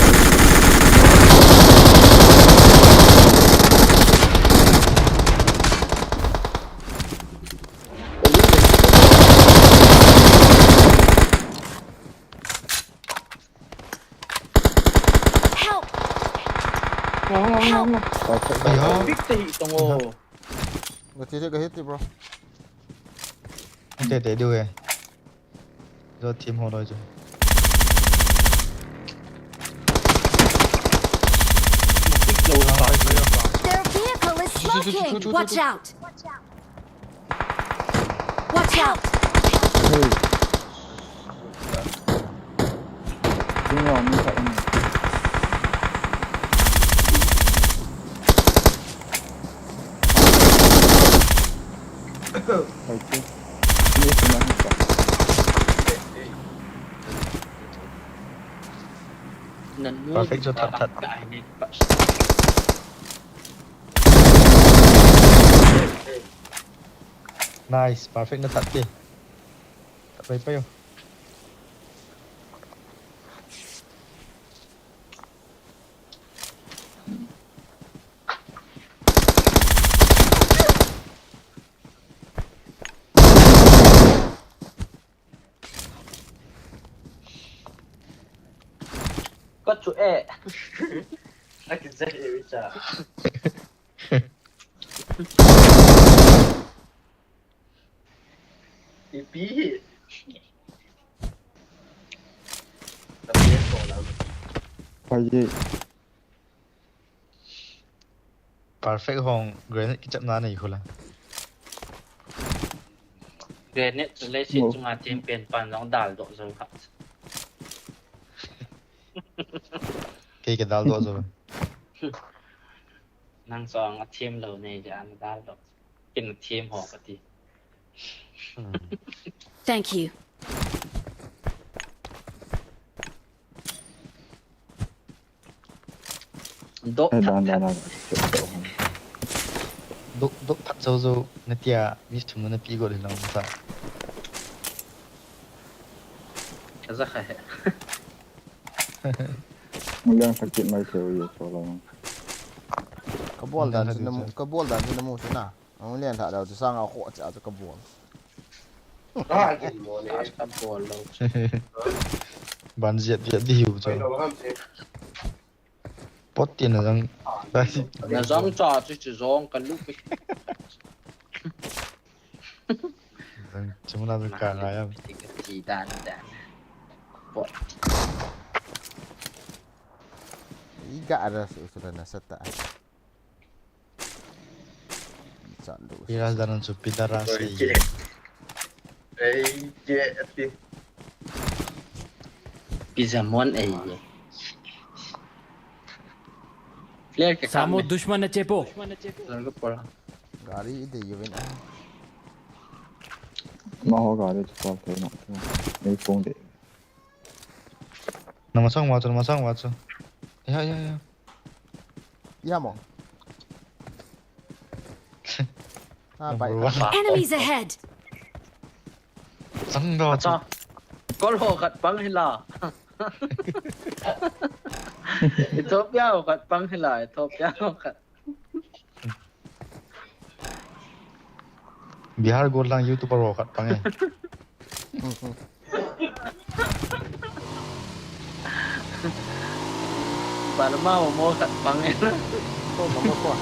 Help! Help! Aya. Big te hi tong o. Ga che che ga hit ti, bro. Te te du e. Zo team ho loi chu. Their vehicle is smoking! Watch out! Watch out! Hey. Ding yong mi khat in. Perfect chu that that. Nice, perfect na that te. That pai pai yo. Ka chu e. A ki zai e cha. Ipi hi. Ka pe ko la. Pai ye. Perfect hong grenade kichapna nei khula. Grenade chu leiset chunga thim pen pan jong dal doh jo kha. Kei ka dal doh jo. Nang jong a thim lou nei ja na dal doh. Kin thim ho ka ti. Thank you. Dok Ai, thak dan, dan, thak. Dan. Dok, dok thak zo zo, natia, mi thum na pi go le lang sa. Ka za kha he. Muliang thak kit mai theu ye so lo. Ka bol dan chu na mu, ka bol dan chu na mu chu na. Ang len tha dau chu sang a kho cha chu ka bol. Ka bol lo. Ban ziat ziat di hiu chu. Pot ti na jang. Na jang cha chu chu jong ka lu pi. Jang chu na ka ngai am. Ti ka ti dan dan. Pot. I ga ara su su na sa ta. Pi ras danan chu pi da ras. Ei, je, ei, je, ati. Pizza mon ei. Flare ke Samo kam. Dushman na chepo. Gal ko pora. Gari ide yuvin. Ma ho gari chu pol thei na. Nei pong de. Na masang wa chu, na masang wa chu. Ya, ya, ya. Ya mo. Ah, bai. Number one. Enemies ahead. Sang do. Acha. Kol ho khat pang hila. Ethiopia ho khat pang hila, Ethiopia ho khat. Bihar golang YouTuber ho khat pang e. Barma ho mo khat pang e. Ko, ko, ko.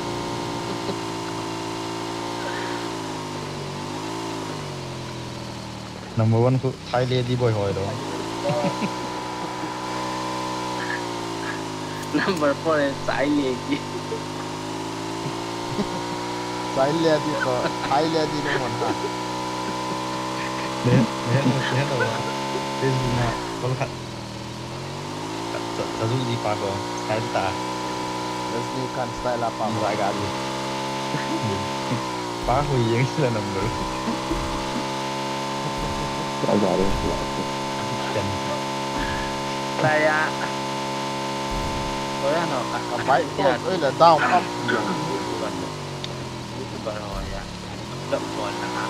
Number one ko Thai lady boy hoi do. Number four is Thai lady. Thai lady ko, Thai lady ko mon ha. Ne, ne, ne, ne, ne, Facebook na, kol khat. Sa, sa, sa, sa, pa ko, style ta. Rajnikant style apa? Raga di. Pa ko yang sila number. Raga di sila. Ken. Saya. Korea no ka. Ka pai ko, oi la down up. YouTuber ho ya. Lok bol na ha.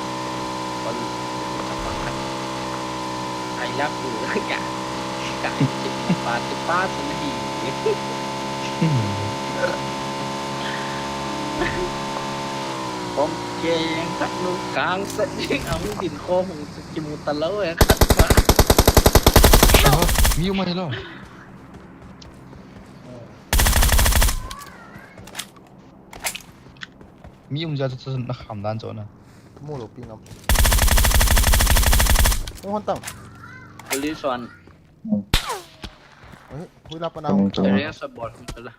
Bol. I love you. Ka. Ka. Pa tu pa tu na hi. Kom ke yang kat nu kang sa ding ang din ko hung sa kimu talou ya kat pa. Help! Mi umai lo. Mi um ja chu na kham dan chu na. Mu lo pi ngam. Mu hon tang. Police one. Oi, hui la pa na. Area sa bol hum sala.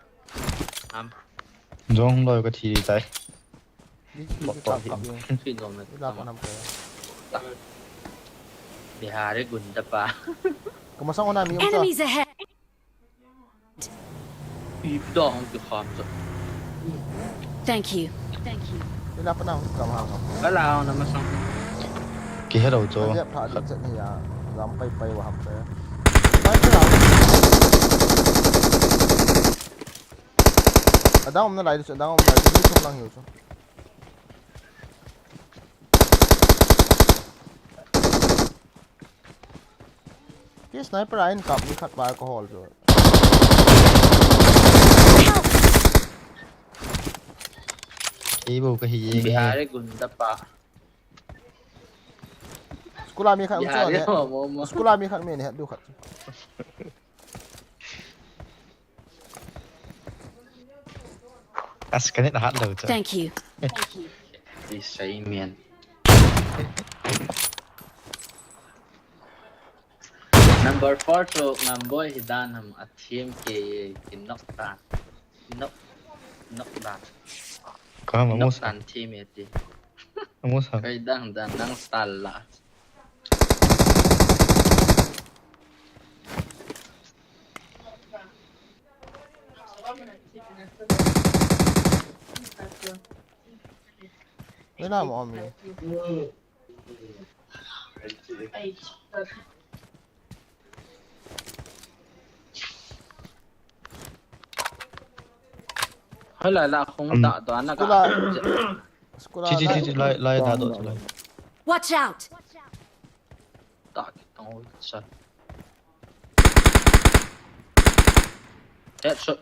Am. Jong lo ka thi tai. Ni ki ka kam. Thi jong na. Hui la pa nam ka. Bihari gunda pa. Ka masang ona mi um sa. Enemies ahead. Ip dong ki kham sa. Thank you. Thank you. Ila pa na hung kam hang. Kala na masang. Kihe lou chu. Jep tha di chet ni ya. Jam pai pai wa ham pe. Pai pa na. Adang um nalai di chu, adang um nalai di chu, mi thum lang hiu chu. Ti sniper a in kap mi khat pa alcohol chu. Kei bou kahi jeng e. Bihari gunda pa. School a mi khat um chu ne. Bihari mo, mo, mo. School a mi khat mi ne het du khat chu. As ka net hat lou chu. Thank you. Isei mian. Number four chu Ngamboi hi dan ham a team ke kinok ta. Nok, nok dan. Ka ham nok amos. Dan team e ti. Amos ham. Kai dan dan nang style la. Wala mo, Ami. Hala la khong da do ana ka. School a. Chi, chi, chi, chi, lai, lai da do, lai. Watch out! Da ki tong sa. Headshot.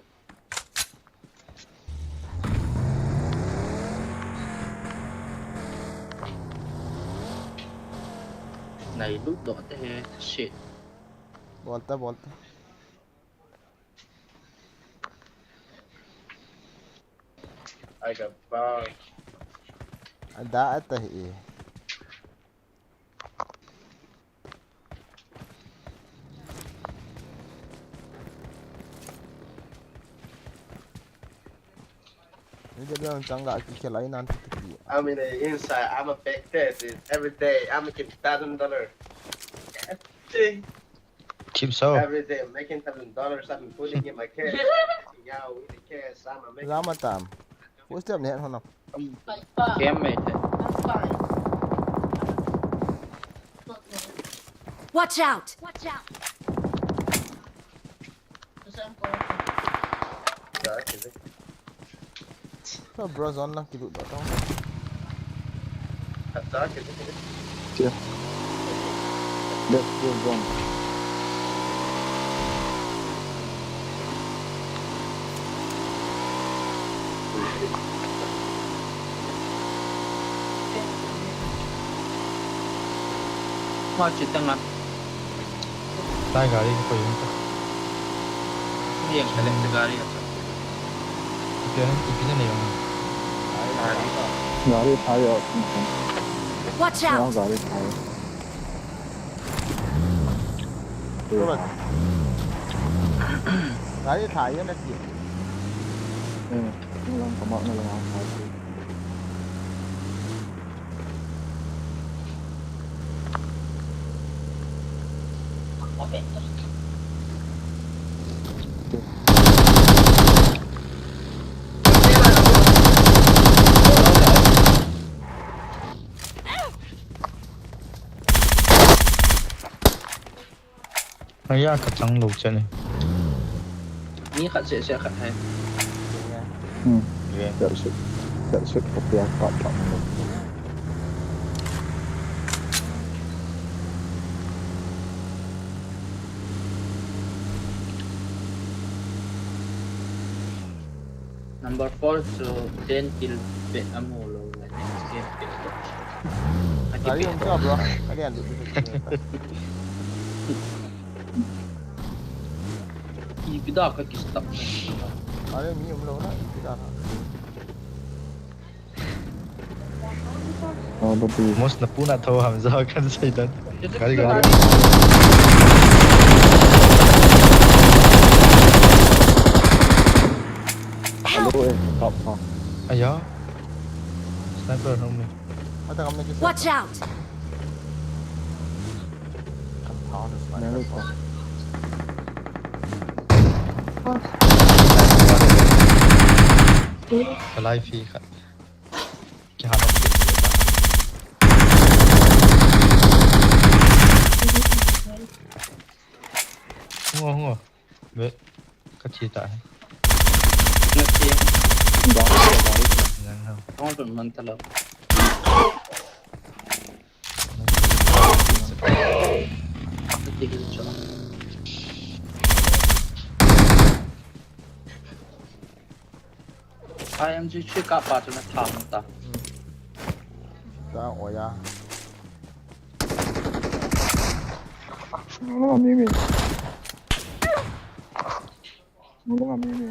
Nai lut doh te he, shit. Bolta, bolta. I got bug. Ada ata hi. Ni dia bilang chang ga ki khelai nan ti ti. I'm in the inside. I'm a big test. Every day I'm making thousand dollar. Every day. Keep so. Every day I'm making thousand dollars. I've been putting in my cash. Now with the cash, I'm a making. Lama tam. Footstep ne hon. Game mate. Watch out! Watch out! Ka bro zone lang kilut da tong. Kya? Let's go zone. Koi chitang a. Tai gari ko yung ta. Ni yang kale gari a. Ipi na, ipi na yung. Gari. Gari thai yo. Watch out. Gari thai. Gari thai yo na ti. Eh, lang kama na lang thai. Aya ka chang lou chane. Ni khat se se khat hai. Hmm. Ye. Khat se, khat se ko pia pa pa. Number four chu ten kill pe amu lou le next game pe. Gari hung kya, bro? Gari andi. Ipi da ka ki stop. Gari mi um lou na, ipi da na. Oh, but the most na puna tho ham jo kan sei dan. Gari, gari. Hello, eh, top, top. Aya. Sniper home. Watch out! Kalai phi khat. Kiha Ngo, ngo. Be, ka thi ta. Nang, nang. I M G three kapa chu na tha ta. Ta oya. Nung nung mi mi. Nung nung mi mi.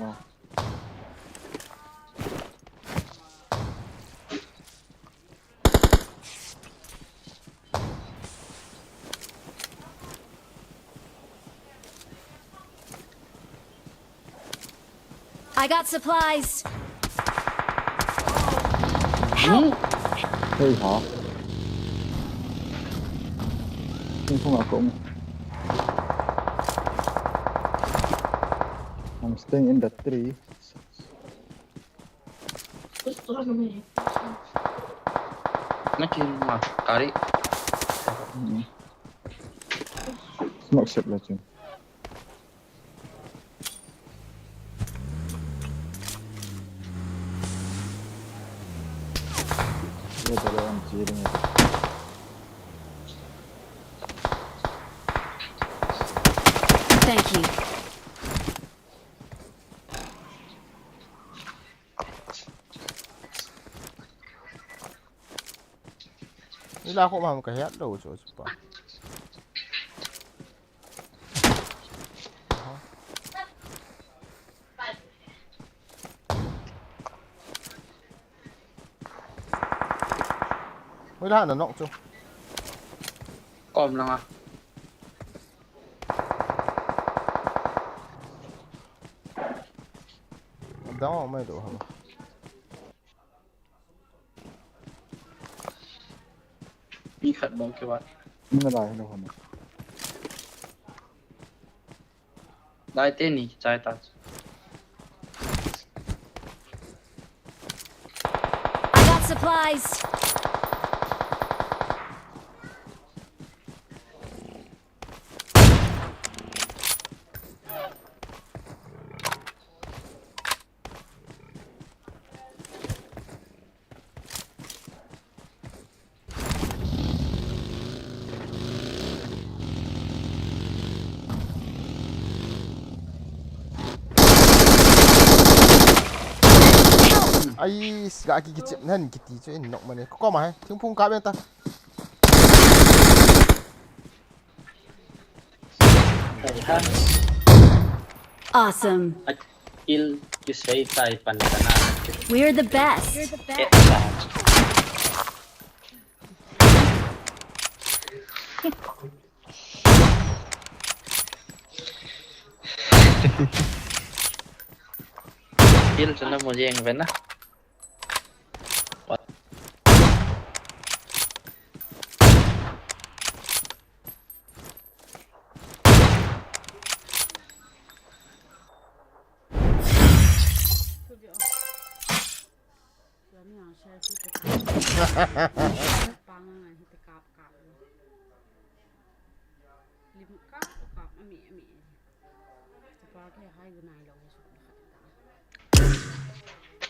I got supplies. Help! Hey, ha. Thingphung a kom. I'm staying in the tree. Naki ma kari. Smoke set la chu. Thank you. Ila ko mam ka hiat lo chu chu pa. Ui la na nok chu. Kom langa. Dang mai do ha. Mi khat bom keu a. Na lai lo hon. Lai te ni chai ta. I got supplies. Ai, ga ki kichep nan kiti chu in nok mane. Ko ma he, thingphung ka ben ta. Awesome. Kill kisei tai pan kana. We're the best. Headshot. Kill chu na mu jeng ve na.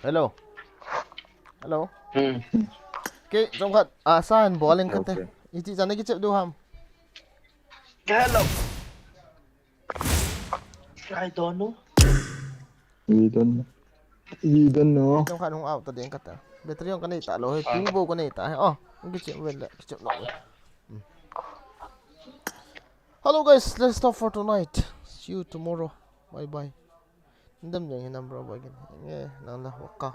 Hello. Hello. Hmm. Ke, chomkhat, asa hin bol ing kate. Okay. Iti chana kichep diu ham. Hello. I don't know. We don't know. We don't know. Chomkhat hung out ta ding kate. Battery jong kanei talou hi. Ah. Tu bou kanei ta hi. Oh, hung kichep vel le, kichep lou. Hmm. Hello guys, let's stop for tonight. See you tomorrow. Bye bye. Ndam jeng hi number ba gin. Nge, nang la waka.